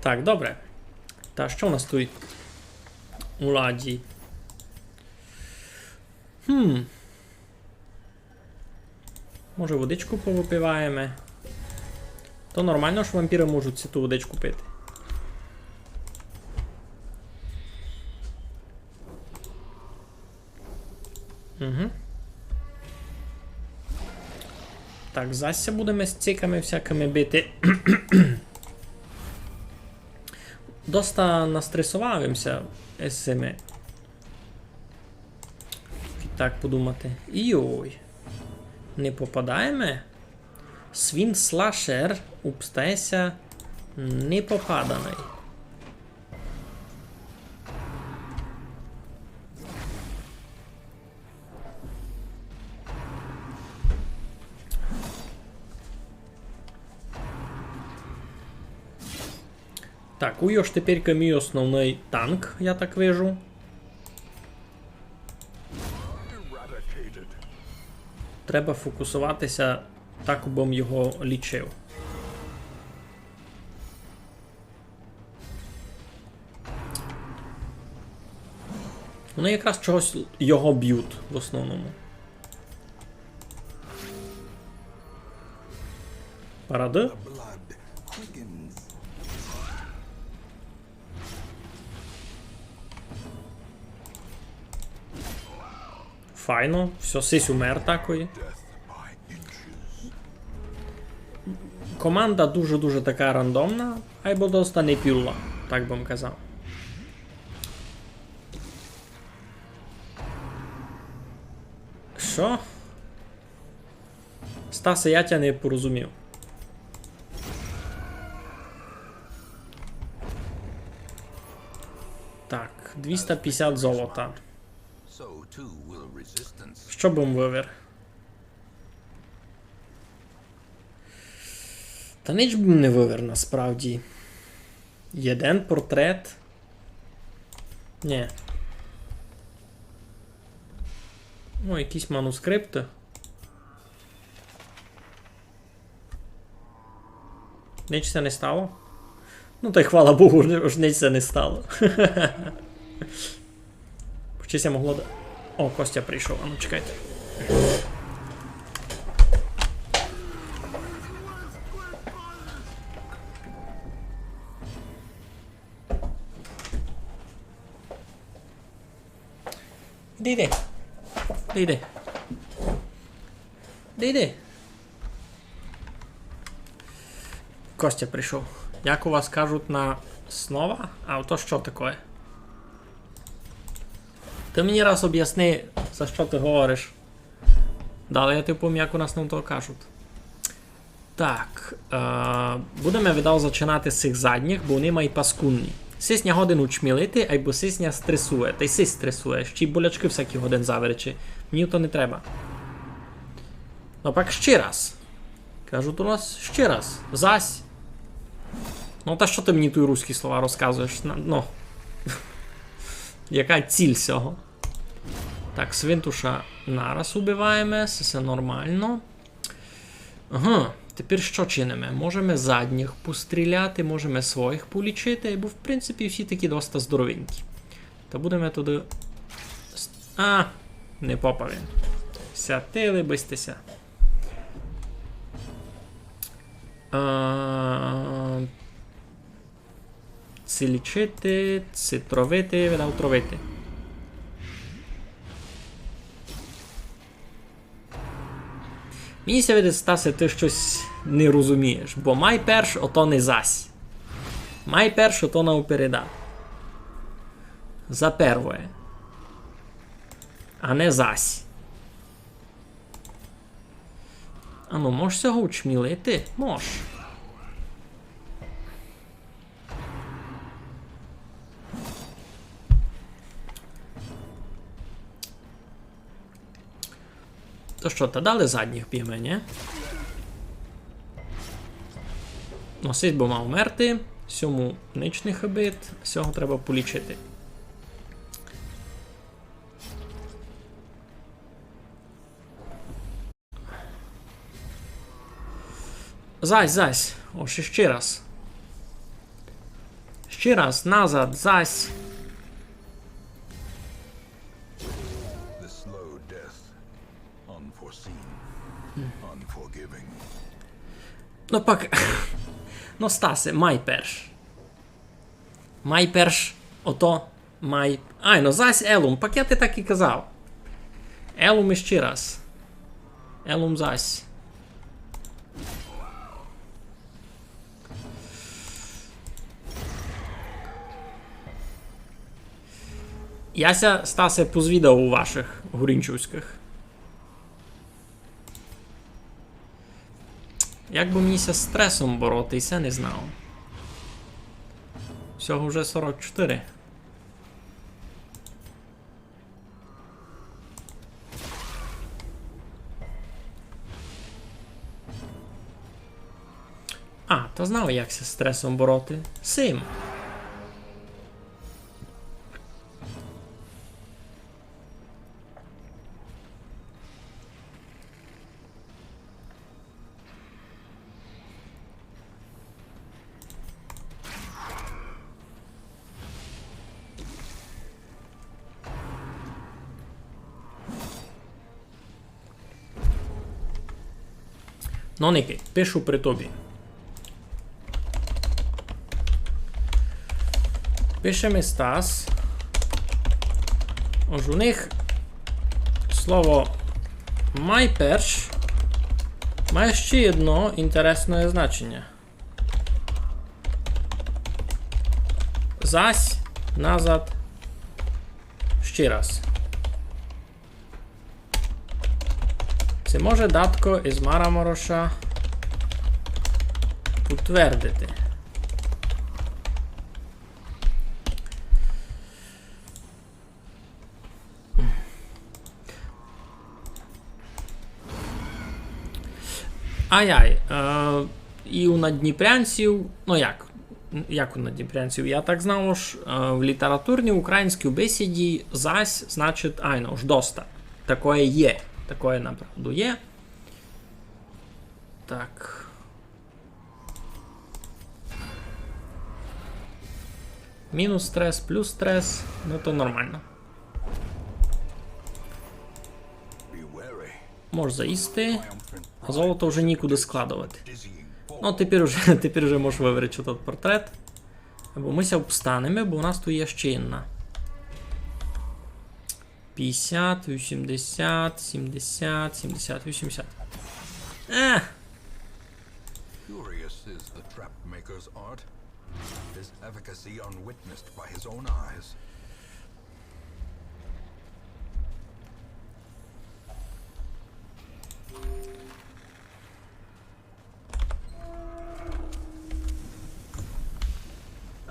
Так, добре. Та што у нас туй у ладі? Хм. Може, водичку повыпиваєме? То нормално, што вампіры можуть ситу водичку пити. Угу. Так, зась ся будеме з циками всякыми бити. Доста настресовав им ся з сими. Так подумати. Йой. Не попадаєме? Свін слашер обстає ся непопаданый. Так, уйо ж тепер мій основный танк, я так вижу. Eradicated. Треба фокусовати ся так, обы м його лічив. Вони якраз чогось його бють в основному. Парады? Файно, всьо, сись умер такой. Команда дуже-дуже така рандомна, айбо доста непюлла, так бы м казав. Што? Стасе, я тя не порозумів. Так, двіста пятдесят золота. Што бы м вывер? Та нич бы м не вывер, насправді. Єден портрет. Нї. Ну, якісь манускрипты. Нич ся не стало? Ну, та й хвала Богу, ож нич ся не стало. Чи ся могло да-, о, Костя прийшов, а ну чекайте. Іди, іди. Іди, іди. Іди, іди. Костя прийшов. Як у вас кажуть на снова? А то што такоє? Ты мені раз обясни, за што ты говориш. Далі я ти повім, як у нас на то кажуть. Так, е, будеме, видав, зачинати з сих задніх, бо они май паскудні. Сись ня годен учмілити, айбо сись ня стресує. Тай сись стресує. Ще й болячкы всякі годен заверечи. Мені то не треба. Но пак ще раз. Кажу до вас ще раз. Зась. Ну, та што ты мені туй руські слова розказуєш? На, ну. Яка ціль сього? Так, свинтуша нараз убиваєме, всьо, всьо нормално. Ага, тепер што чиниме? Можеме задніх постріляти, можеме своїх полічити, бо, в принципі, всі такі доста здоровенькі. Та будеме туды с-, а, не попав він. Сятили бы сьте ся. А, Ци лічити, ци тровити, видав тровити. Мені ся видить, Стасе, ты штось не розумієш, бо май перш ото не зась. Май перш ото на упереда. За первоє. А не зась. Ану, мож сього учмілити? Мож. То што, та далі задніх б'єме, нї? Но, сись бы мав умерти, сьому нич не хыбить, сього треба полічити. Зась, зась. Ож іщи раз. Іщи раз, назад, зась. The slow death, unforeseen, unforgiving. Но пак, но, Стасе, май перш. Май перш ото Май. Ай, но зась Елум, пак я ти так і казав. Елум іщи раз. Елум зась. Я ся, Стасе, позвідав у ваших гурінчуськых. Як бы мені ся з стресом бороти, се не знав. Всього вже сорок чотири. А, та знав, як ся з стресом бороти. Сим. Но, никай, пишу при тобі. Пише ми Стас. Ож у них слово май перш має ще одно інтересне значення. Зась, назад, ще раз. Ци може датко из Марамороша утвердити? Ай-ай, е, і у надніпрянців, ну як, як у надніпрянців, я так знав, ож, е, в літературній українській бесіді зась, значить, айно, ож доста. Такоє є, такоє направду є. Так. Мінус стрес, плюс стрес, ну то нормално. Мож заїсти. А золото вже нікуды складовати. Ну, тепер уже, тепер уже мож выверечити тот портрет. Або мы ся обстанеме, бо у нас туй є ще єдна. Пятдесят, вісімдесят, сімдесят, сімдесят, вісімдесят. Е! Curious is the trap maker's art. His efficacy unwitnessed by his own eyes.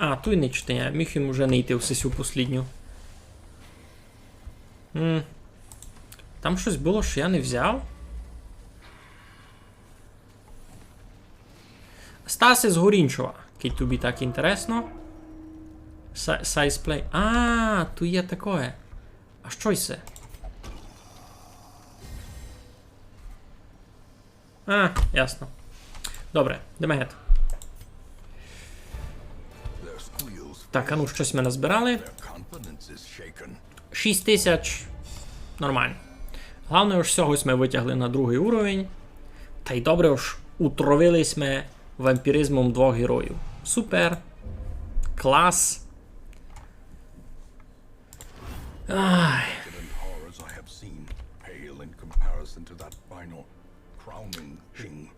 А, туй нич не є. Міг им уже не йти в сесю послідню. М. Там штось было, што я не взяв? Стас из Горінчова, кидь тобі так інтересно. Са-, Size Play. А, туй є такоє. А што се? А, ясно. Добре, йдеме гет. Так, а ну, штось мы назбирали. Шість тисяч. Нормално. Главне, ож сього сьме вытягли на другый уровень. Та й добре, ож утровили сьме вампіризмом двох героїв. Супер. Клас. Ай. Horrors I have seen pale in comparison to that final crowning thing.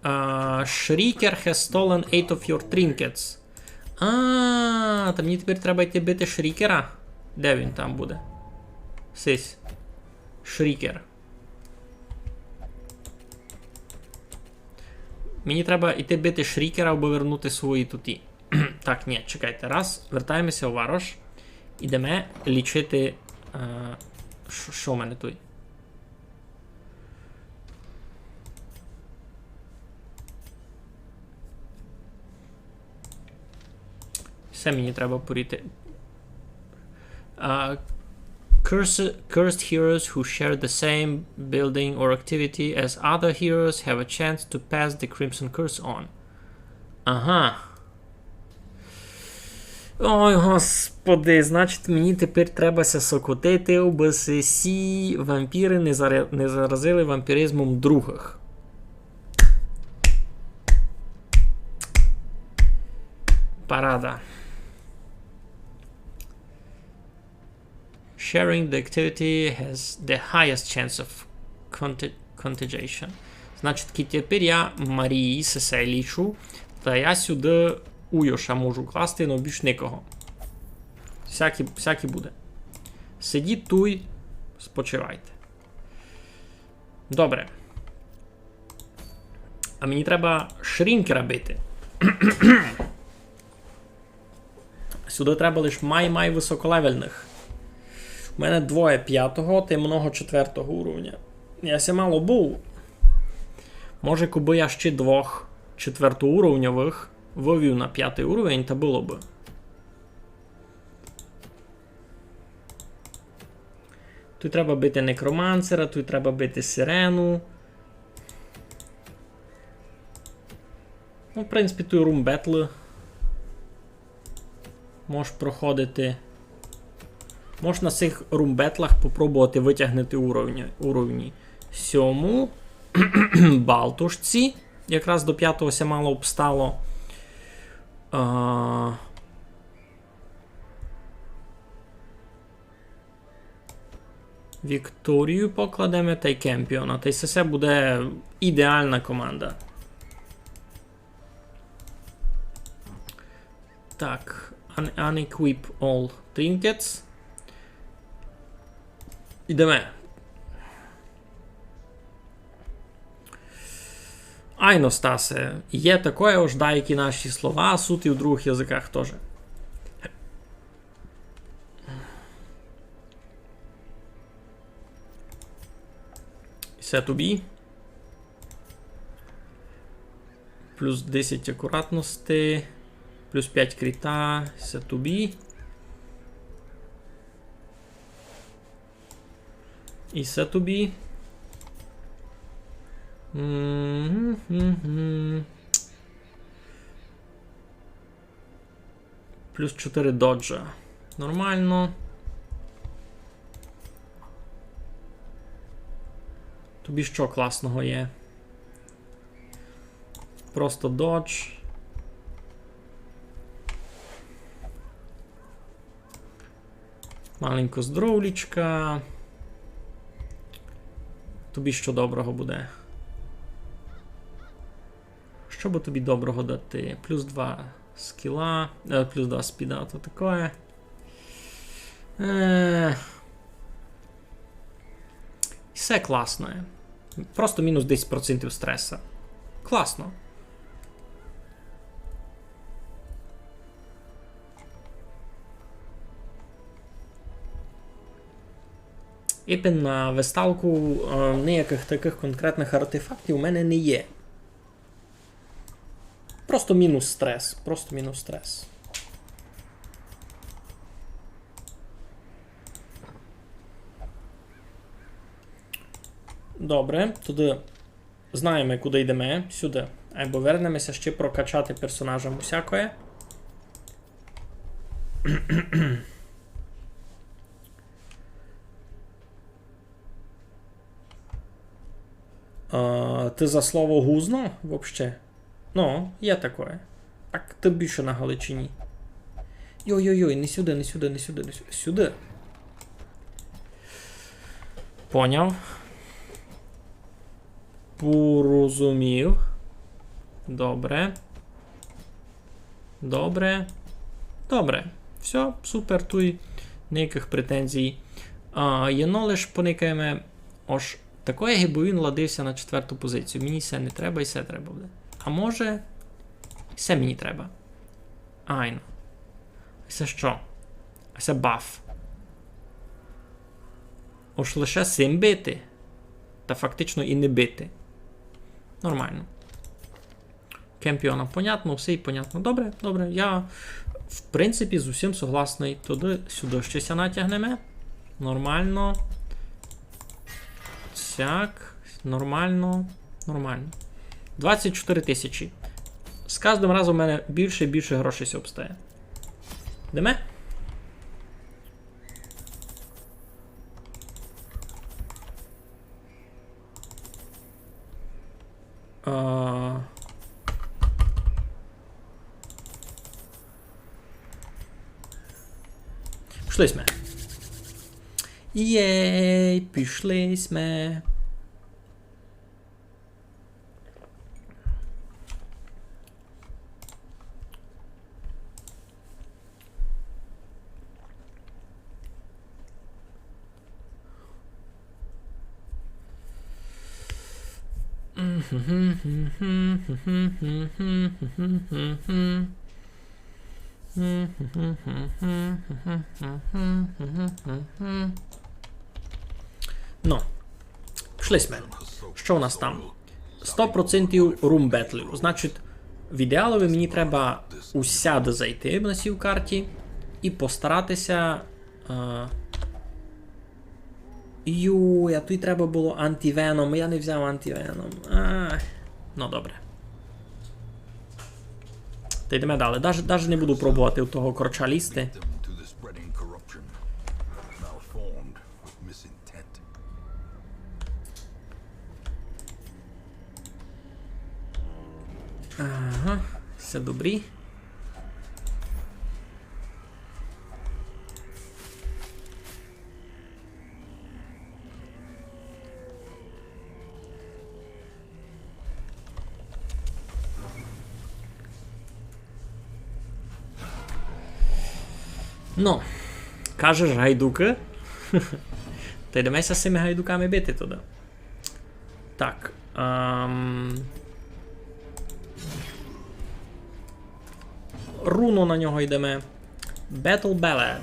А, Shrieker has stolen eight of your trinkets. А, та мені тепер треба йти бити Шрікера. Де він там буде? Сись. Шрікер. Мені треба йти бити Шрікера, абы вернути свої туті. Так, ні, чекайте, раз, вертаємося у варош. Ідеме лічити, е, ш-, што в мене туй? Се мені треба поріти. А, curse-, cursed heroes who share the same building or activity as other heroes have a chance to pass the Crimson Curse on. Ага. Ой, господи, значить, мені тепер треба ся сокотити, абы сі вампіры не заре-, не заразили вампіризмом другых. Парада. Sharing the activity has the highest chance of conti-, contagiation. Значить, кидь тепер я Марії сесе лічу, та я сюды Уйоша можу класти, но більш никого. Всякі, всякі буде. Сидіть туй, спочивайте. Добре. А мені треба Шрінкера бити. Сюды треба лиш май-май высоколевельных. У мене двоє пятого та й много четвертого уровня. Я ся мало быв. Може, кобы я ще двох четвертоуровньовых вывів на пятый уровень, та было бы. Туй треба бити некромансера, туй треба бити сирену. Ну, в принципі, туй рум-бетлы мож проходити. Мож на сих рум-бетлах попробовати вытягнути уровні, уровні. Сьому. Балтушці. Якраз до пятого ся мало обстало. А, Вікторію покладеме тай Кемпіона. Тай се, се буде ідеална команда. Так, un-, unequip all trinkets. Ідеме. Айно, Стасе, є такоє, ож даякі наші слова суть і в другых языках тоже. Се тобі. Плюс десять акуратности, плюс пять кріта, се тобі. І се тобі. Мгм, мгм. Плюс чотири доджа. Нормално. Тобі што класного є? Просто додж. Маленько здоровлічка. Тобі што доброго буде? Што бы тобі доброго дати? Плюс два скіла, е, плюс два спіда, то такоє. Е, Всьо класно є. Просто мінус десять процентів стреса. Класно. Ипен на весталку, е, ниякых такых конкретных артефактів у мене не є. Просто мінус стрес, просто мінус стрес. Добре, тогды знаєме, куды йдеме. Сюды. Айбо вернеме ся ще прокачати персонажам усякоє. А, ты за слово гузно вообще? Ну, є такоє. Так, ты більше на Галичині. Йой-йой-йой, не сюды, не сюды, не сюды, не сюды. Сюды. Поняв. Порозумів. Добре. Добре. Добре. Всьо, супер, туй ниякых претензій. А, єно лиш поникаєме, ож такоє, гибы він ладив ся на четверту позицію. Мені се не треба і се треба буде. А може, се мені треба. Айно. А се што? А се баф. Ож лише сим бити. Та фактично і не бити. Нормално. Кемпіона понятно, всьо й понятно. Добре, добре. Я, в принципі, з усім согласный. Туды, сюды ще ся натягнеме. Нормално. Так, нормално. Нормално. Двадцять чотири тисячі. З каждым разом у мене більше і більше грошей ся обстає. Йдеме? А. Пішли сьме. Єй, пішли сьме. Ну, пішли сьме. Што у нас там? Сто процентів рум бетлів. Значить, в ідеалови мені треба усяды зайти на сій карті і постарати ся, е, юй, а туй треба было антивеном, я не взяв антивеном. Ах. Ну, добре. Та йдеме далі. Даже, даже не буду пробовати у того корча лізти. Victim to the spreading corruption. Malformed with misintent. Добрі. Ну, кажеш, гайдукы? Та йдеме ся з сими гайдуками бити туды. Так. Ам, руно на нього йдеме. Battle Ballad.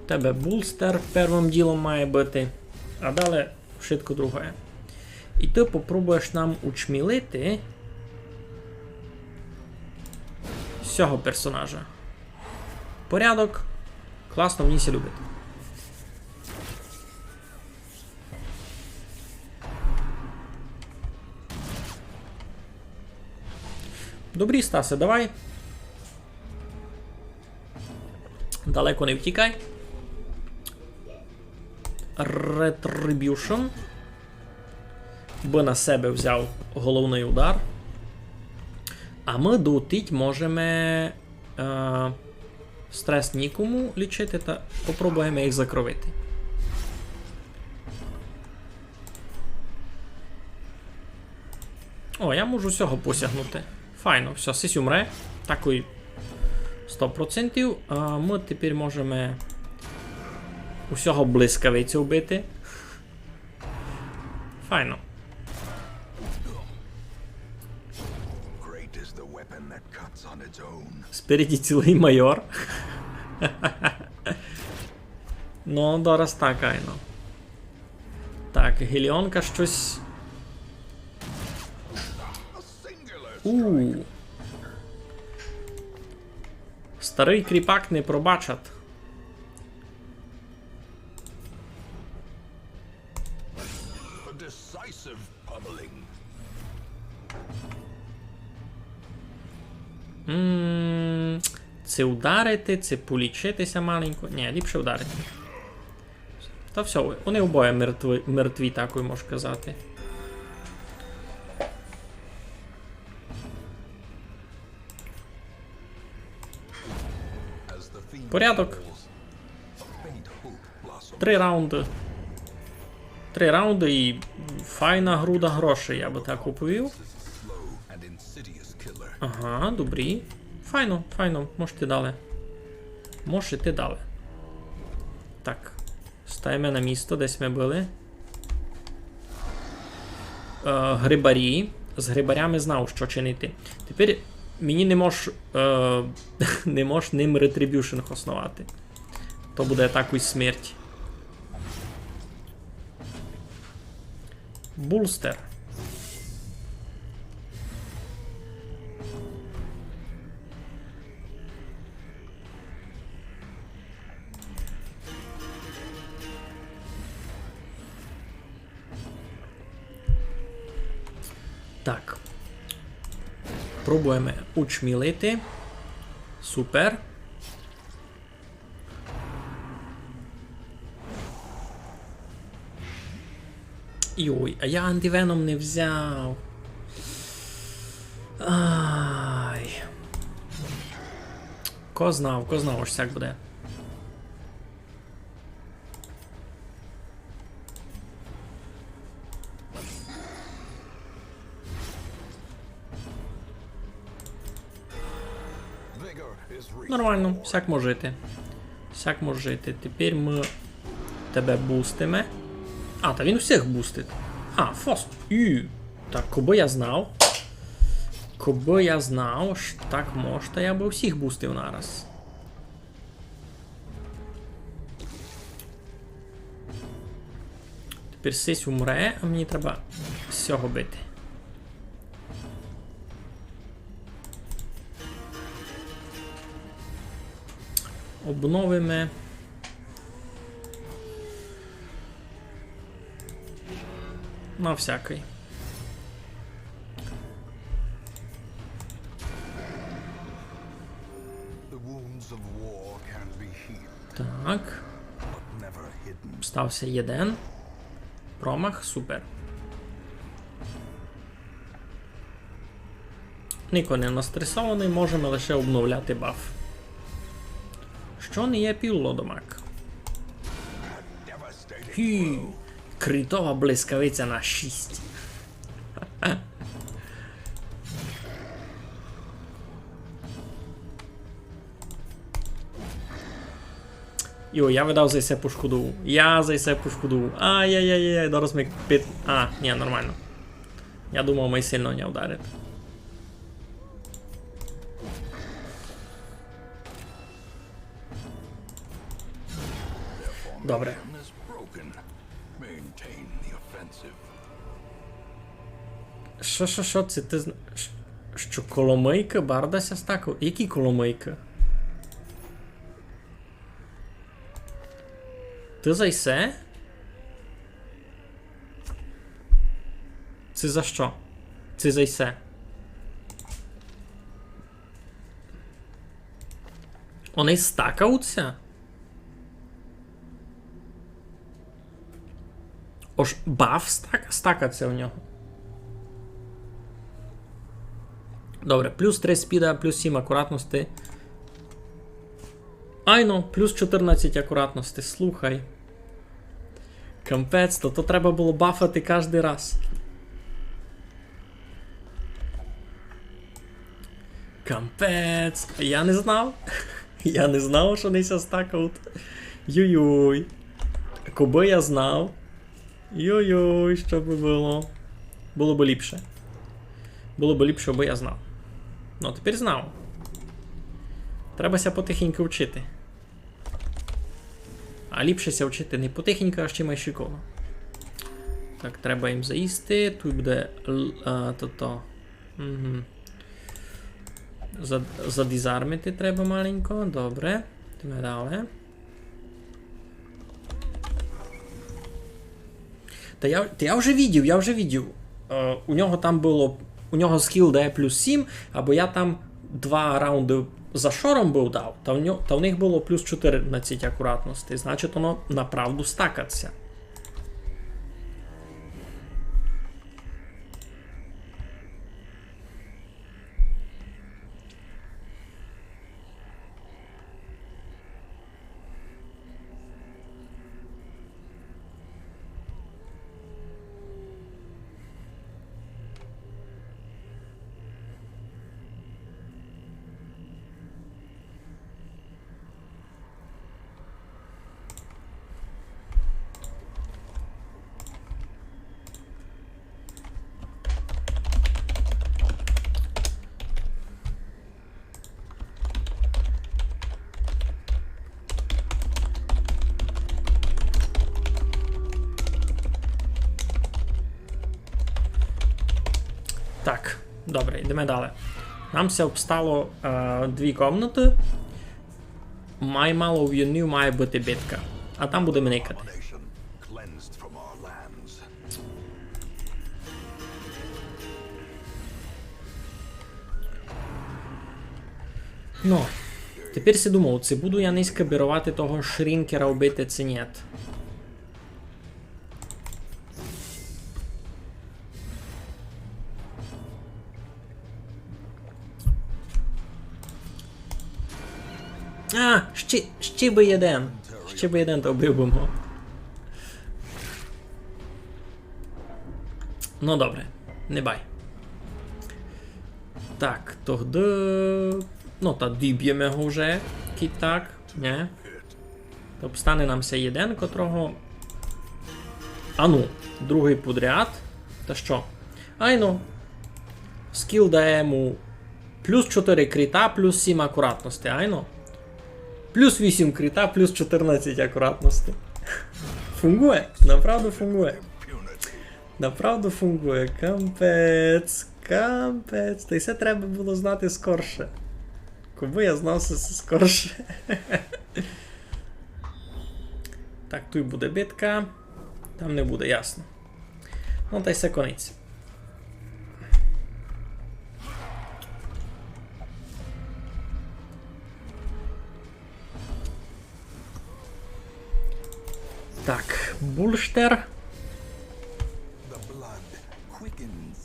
У тебе булстер первым ділом має быти. А далі вшытко другоє. І ты попробуєш нам учмілити сього персонажа. Порядок. Класно, мені ся любить. Добрі, Стасе, давай. Далеко не втікай. Retribution. Бы на себе взяв головный удар. А мы дотить можеме, е, стрес нікому лічити, та попробуєме їх закровити. О, я можу сього посягнути. Файно, всьо, сись умре. Такой сто процентів. А мы тепер можеме усього блискавицю вбити. Файно. Great is the weapon that cuts on its own. Спереді цілый майор. Ну, дораз так, айно. Так, Геліонка штось. У. Старый кріпак не пробачат. A decisive pummeling. М, ци ударити, ци полічити ся маленько. Нї, ліпше ударити. Та всьо, они обоє мертві, мертві, так мож казати. Порядок. Три раунды. Три раунды і файна груда грошей, я бы так уповів. Ага, добрі. Файно, файно, мож іти далі. Мож іти далі. Так. Стаєме на місто, де сьме были. Е, грибарі. З грибарями знав, што чинити. Тепер мені не мож, е, не мож ним Retribution хосновати. То буде такой смерть. Булстер. Так. Пробуєме учмілити. Супер. Йой, а я антивеном не взяв. Ай. Ко знав, ко знав, ож сяк буде. Нормално, сяк мож жити. Сяк мож жити. Тепер мы тебе бустиме. А, та він усіх бустить. А, фос. Ю. Так, кобы я знав. Кобы я знав, ож так мож, та я бы всіх бустив нараз. Тепер сись умре, а мені треба сього бити. Обновиме. На всякый. Так. Стався єден. Промах, супер. Нико не настресованый, можеме лише обновляти баф. Што не є пів лодомак. Хі, критова блискавиця на шість. Йо, я видав за се пошкодував. Я за се пошкодував. Ай-яй-яй-яй, зараз ми під... А, ні, нормално. Я думав, май сильно не вдарить. Добре. Maintain the offensive. Што, што, што, ци ты зна-, ш-, што коломыйкы барда ся стакав? Які коломыйкы? Ты за исе? Ци за што? Ци за исе? Они стакавуть ся? Ож баф стак-, стакать ся у нього. Добре, плюс три спіда, плюс сім акуратности. Айно, плюс чотирнадцять акуратности, слухай. Капець, то, то треба было бафати каждый раз. Капець, я не знав. Я не знав, што они ся стакавуть. Йой-йой. Кобы я знав. Йой-йой, што бы было. Было бы ліпше. Было бы ліпше, бы я знав. Ну, тепер знав. Треба ся потихеньку вчити. А ліпше ся вчити не потихеньку, а ще май шиковно. Так, треба їм заїсти. Туй буде л-, а, то, то. Угу. Зад-, задизармити треба маленько, добре. Йдеме далі. Та я, та я вже видів, я вже видів. Е, у нього там было, у нього скіл дає плюс сім, або я там два раунды за шором быв дав, та в ньо-, та в них было плюс чотирнадцять акуратности. Значить, воно направду стакать ся. Так, добре, йдеме далі. Нам ся обстало, е, дві комнаты. Май мало в юнів має быти битка. А там будеме никати. Ну, тепер си думав, ци буду я нынька бировати того шрінкера вбити, ци нєт. А, ще, ще бы єден. Ще бы єден, то вбив бы мого. Ну, добре, не бай. Так, тогды... Ну, та добєме го вже, кідь так, нє? Та обстане нам ся єден, котрого... Ану, другый подряд. Та што? Айно. Скіл дає йому плюс чотири кріта, плюс сім акуратности, айно. Плюс вісім кріта, плюс чотирнадцять акуратности. Фунґує, направду фунґує. Направду фунґує. Капець, капець. Та й се треба было знати скорше. Кобы я знав се, се скорше. Так, туй буде битка. Там не буде, ясно. Ну, та й се конець. Так, Булштер. The blood quickens.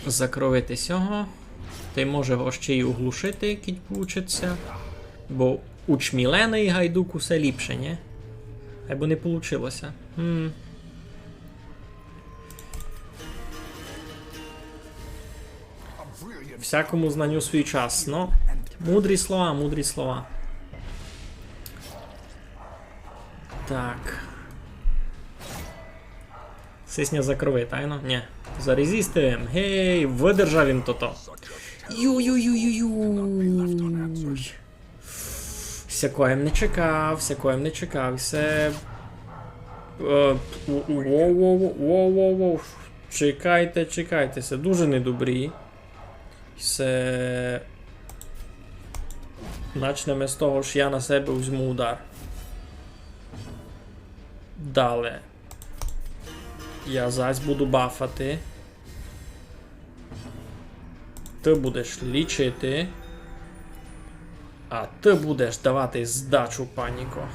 Закровити сього. Тай може го ще й оглушити, кідь получить ся. Бо учміленый гайдук усе ліпше, нї? Айбо не получило ся. М. Всякому знанню свій час. Ну, мудрі слова, мудрі слова. Так. Сись ня закровить, айно? Нї. Зарезистив им. Гей, выдержав им тото. Юй-юй-юй-юй-юй. Сякоє м не чекав, сякоє м не чекав. Се... Е, у-, у-, воу-воу-воу. Чекайте, чекайте, се дуже недобрі. Се... Начнеме з того, што я на себе возьму удар. Дале. Я зась буду бафати. Ты будеш лічити. А ты будеш давати здачу, паніко.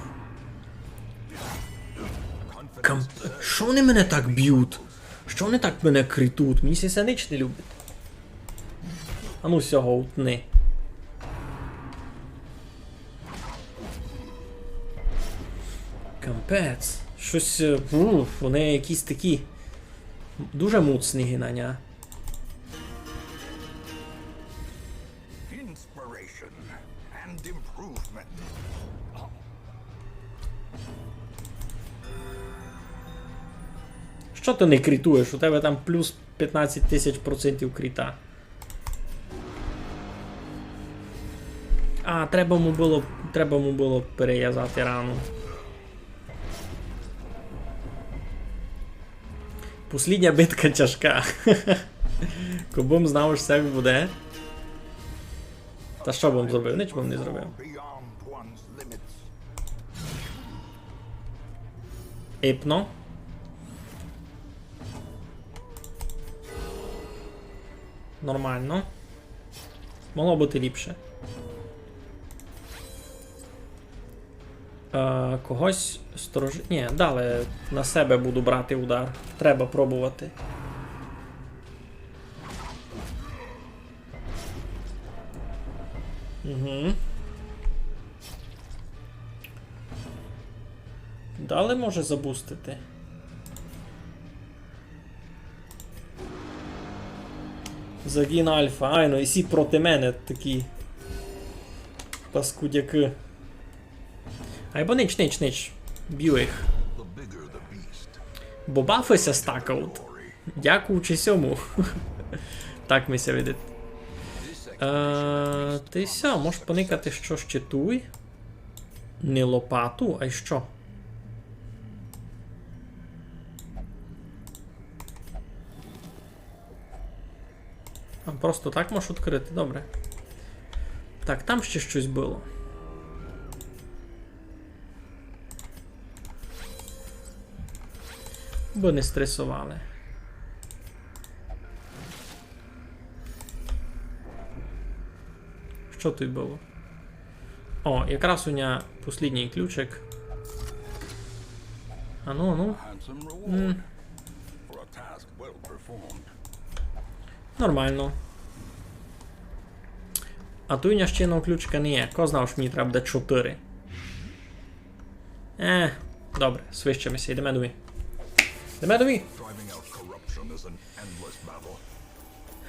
Кам-, што они мене так бють? Што они так мене критуть? Мені ся нич не любить. Ану сього утни. Капець. Штось, е, уф, они якісь такі дуже муцні гинаня. Inspiration and improvement. Што ты не критуєш? У тебе там плюс пятнадцять тисяч процентів крита. А, треба му было, треба му было перевязати рану. Послідня битка тяжка. Кобы м знав, што так буде. Та што бы м зробив? Нич бы м не зробив. Епно. Нормално. Могло быти ліпше. Е, когось сторожи-, нї, дале на себе буду брати удар. Треба пробовати. Угу. Дале може забустити. Загін Альфа. Айно, і сі проти мене такі паскудякы. Айбо нич, нич, нич. Бю їх. Бо бафы ся стакають. Дякуючи сьому. Так ми ся видить. Е, тай всьо, мож поникати, што ще туй. Не лопату, ай што? А, просто так можеш відкрити, добре. Так, там ще штось было. Бы не стресовали. Што туй было? О, якраз у ня послідній ключик. Ану, ану. М. Нормално. А туй у ня ще єдного ключика не є. Ко знав, што мені треба буде чотири. Е, добре, свищеме ся, йдеме домі. Йдеме домі.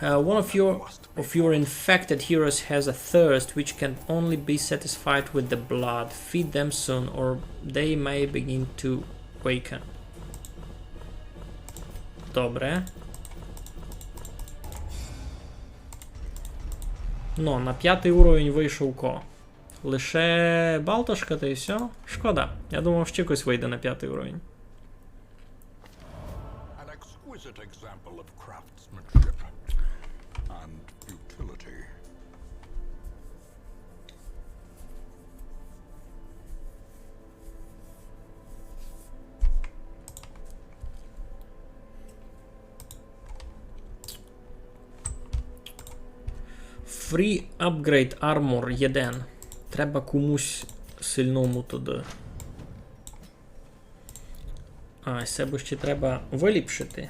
Uh, one of your, of your infected heroes has a thirst which can only be satisfied with the blood. Feed them soon, or they may begin to weaken. Добре. Ну, на пятый уровень вышов ко. Лише балташка тай всьо. Шкода. Я думав, ще якось выйде на пятый уровень. An exquisite example of craftsmanship and futility. Free upgrade armor єден. Треба комусь сильному туды. А, се бы ще треба выліпшити.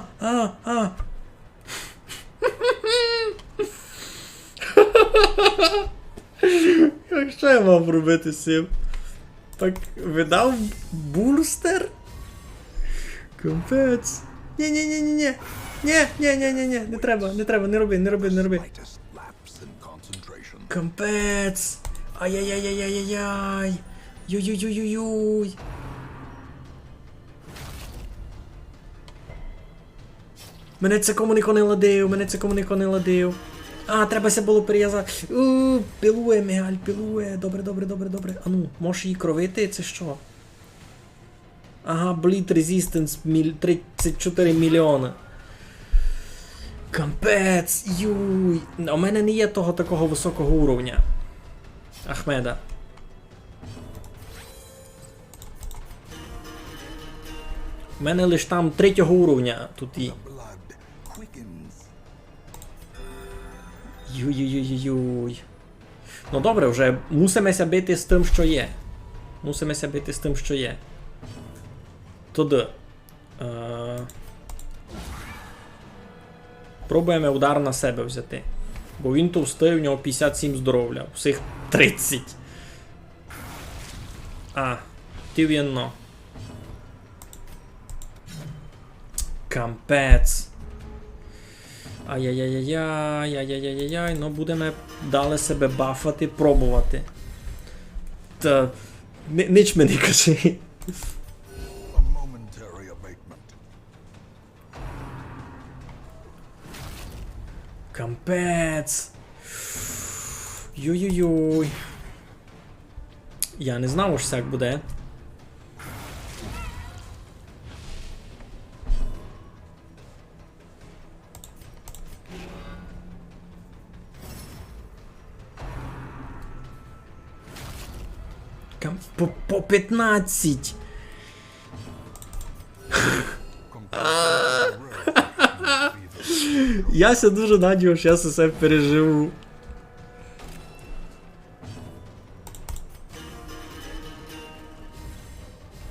а, а. Як, што я мав робити з цим? Так, видав бустер? Капець. Ні, ні, ні, ні, ні. Ні, ні, ні, ні, ні, не треба, не треба, не роби, не роби, не роби. Капець. Ай-яй-яй-яй-яй-яй. Юй-юй-юй-юй-юй. Мене ци кому нико не ладив, мене ци кому нико не ладив. А, треба ся было перевязати. У, пилує, Мігаль, пилує. Добре, добре, добре, добре. Ану, можеш її кровити, ци што? Ага, Bleed Resistance міль-, тридцять чотири мільйони. Капець, юй. А у мене не є того такого высокого уровня. Ахмеда. У мене лиш там третього уровня тут і. Юй-юй-юй-юй. Ну добре, вже мусиме ся бити з тым, што є. Мусиме ся бити з тым, што є. Туды. Е, пробуєме удар на себе взяти. Бо він товстый, у нього пятдесят сім здоровля, у всіх тридцять. А, ти винно. Кампець. Ай-яй-яй-яй-яй, ай-яй-яй-яй-яй, ну будеме далі себе бафати, пробовати. Та ни-, нич ми не кажи. A momentary abatement. Кампець. Йой-йой-йой. Я не знав, ож сяк буде. Кам-, по, по пятнадцять. Я ся дуже надію, што я се переживу.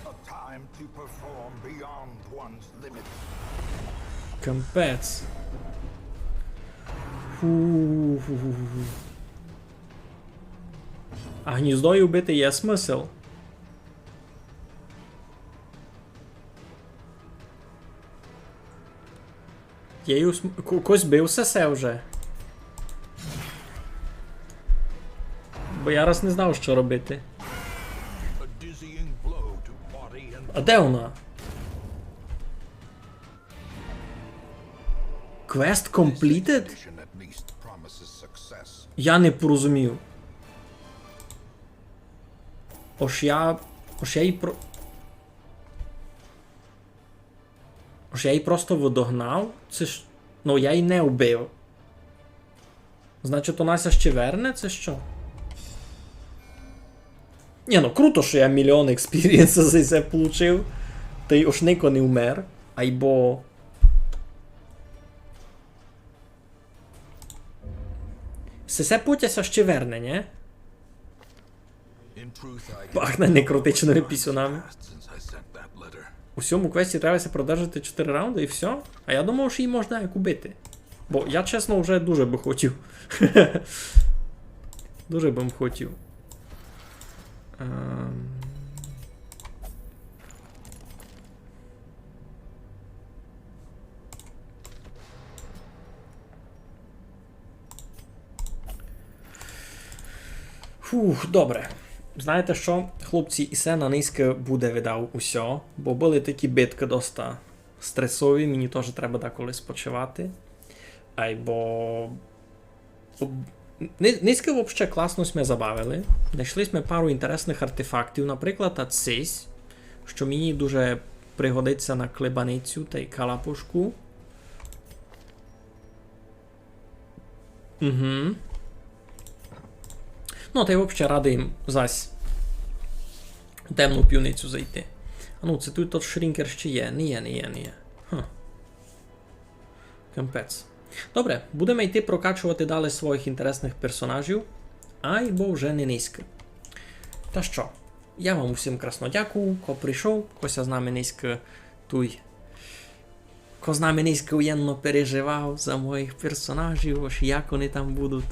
A time to perform beyond one's limits. Кампець. Фу. А гніздо й убити є смысл? Я й ус-, ко-, когось бив сесе вже. Бо я раз не знав, што робити. А де вона? Quest completed? Я не порозумів. Ож я, ож я й про-, ож я й просто водогнав? Це ж, ну, я й не вбив. Значить, вона ся ще верне, це што? Ні, ну круто, што я мільйон експірієнса за се получив. Та й ож нико не вмер. Айбо... Сесе путя ся ще верне, нє? Пахне некротичными пісюнами. У сьому квесті треба ся продержати чотири раунды і всьо? А я думав, што її можна як убити. Бо я, чесно, вже дуже бы хотів. Дуже бы м хотів. Ем. Фух, добре. Знаєте што, хлопці, і се на нынька буде, видав, усьо, бо были такі биткы доста стресові, мені тоже треба деколи спочивати. Айбо Об-, ни-, нынька вообще класно сьме забавили. Найшли сьме пару інтересных артефактів, наприклад, та сись, што мені дуже пригодить ся на клебаницю тай калапушку. Угу. Ну, тай вообще радый їм зась у темну пивницю зайти. А ну, ци туй тот шрінкер ще є? Не є, не є, не є. Ха. Капець. Добре, будеме йти прокачовати далі своїх інтересных персонажів, айбо вже не нынька. Та што, я вам усім красно дякую, ко прийшов, ко ся з нами нынька туй, ко з нами нынька уєдно переживав за моїх персонажів, ож як они там будуть,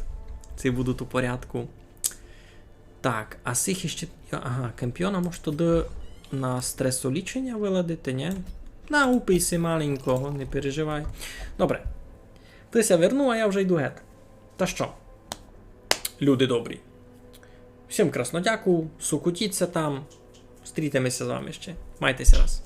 ци будуть у порядку. Так, а сих іщи, ага, кампіона мож туды на стресоліченя выладити, нє? На, упий си маленького, не переживай. Добре. Ты ся вернув, а я вже йду гет. Та што? Люди добрі. Всім красно дякую, сокотіть ся там. Стрітиме ся з вами ще. Майте ся раз.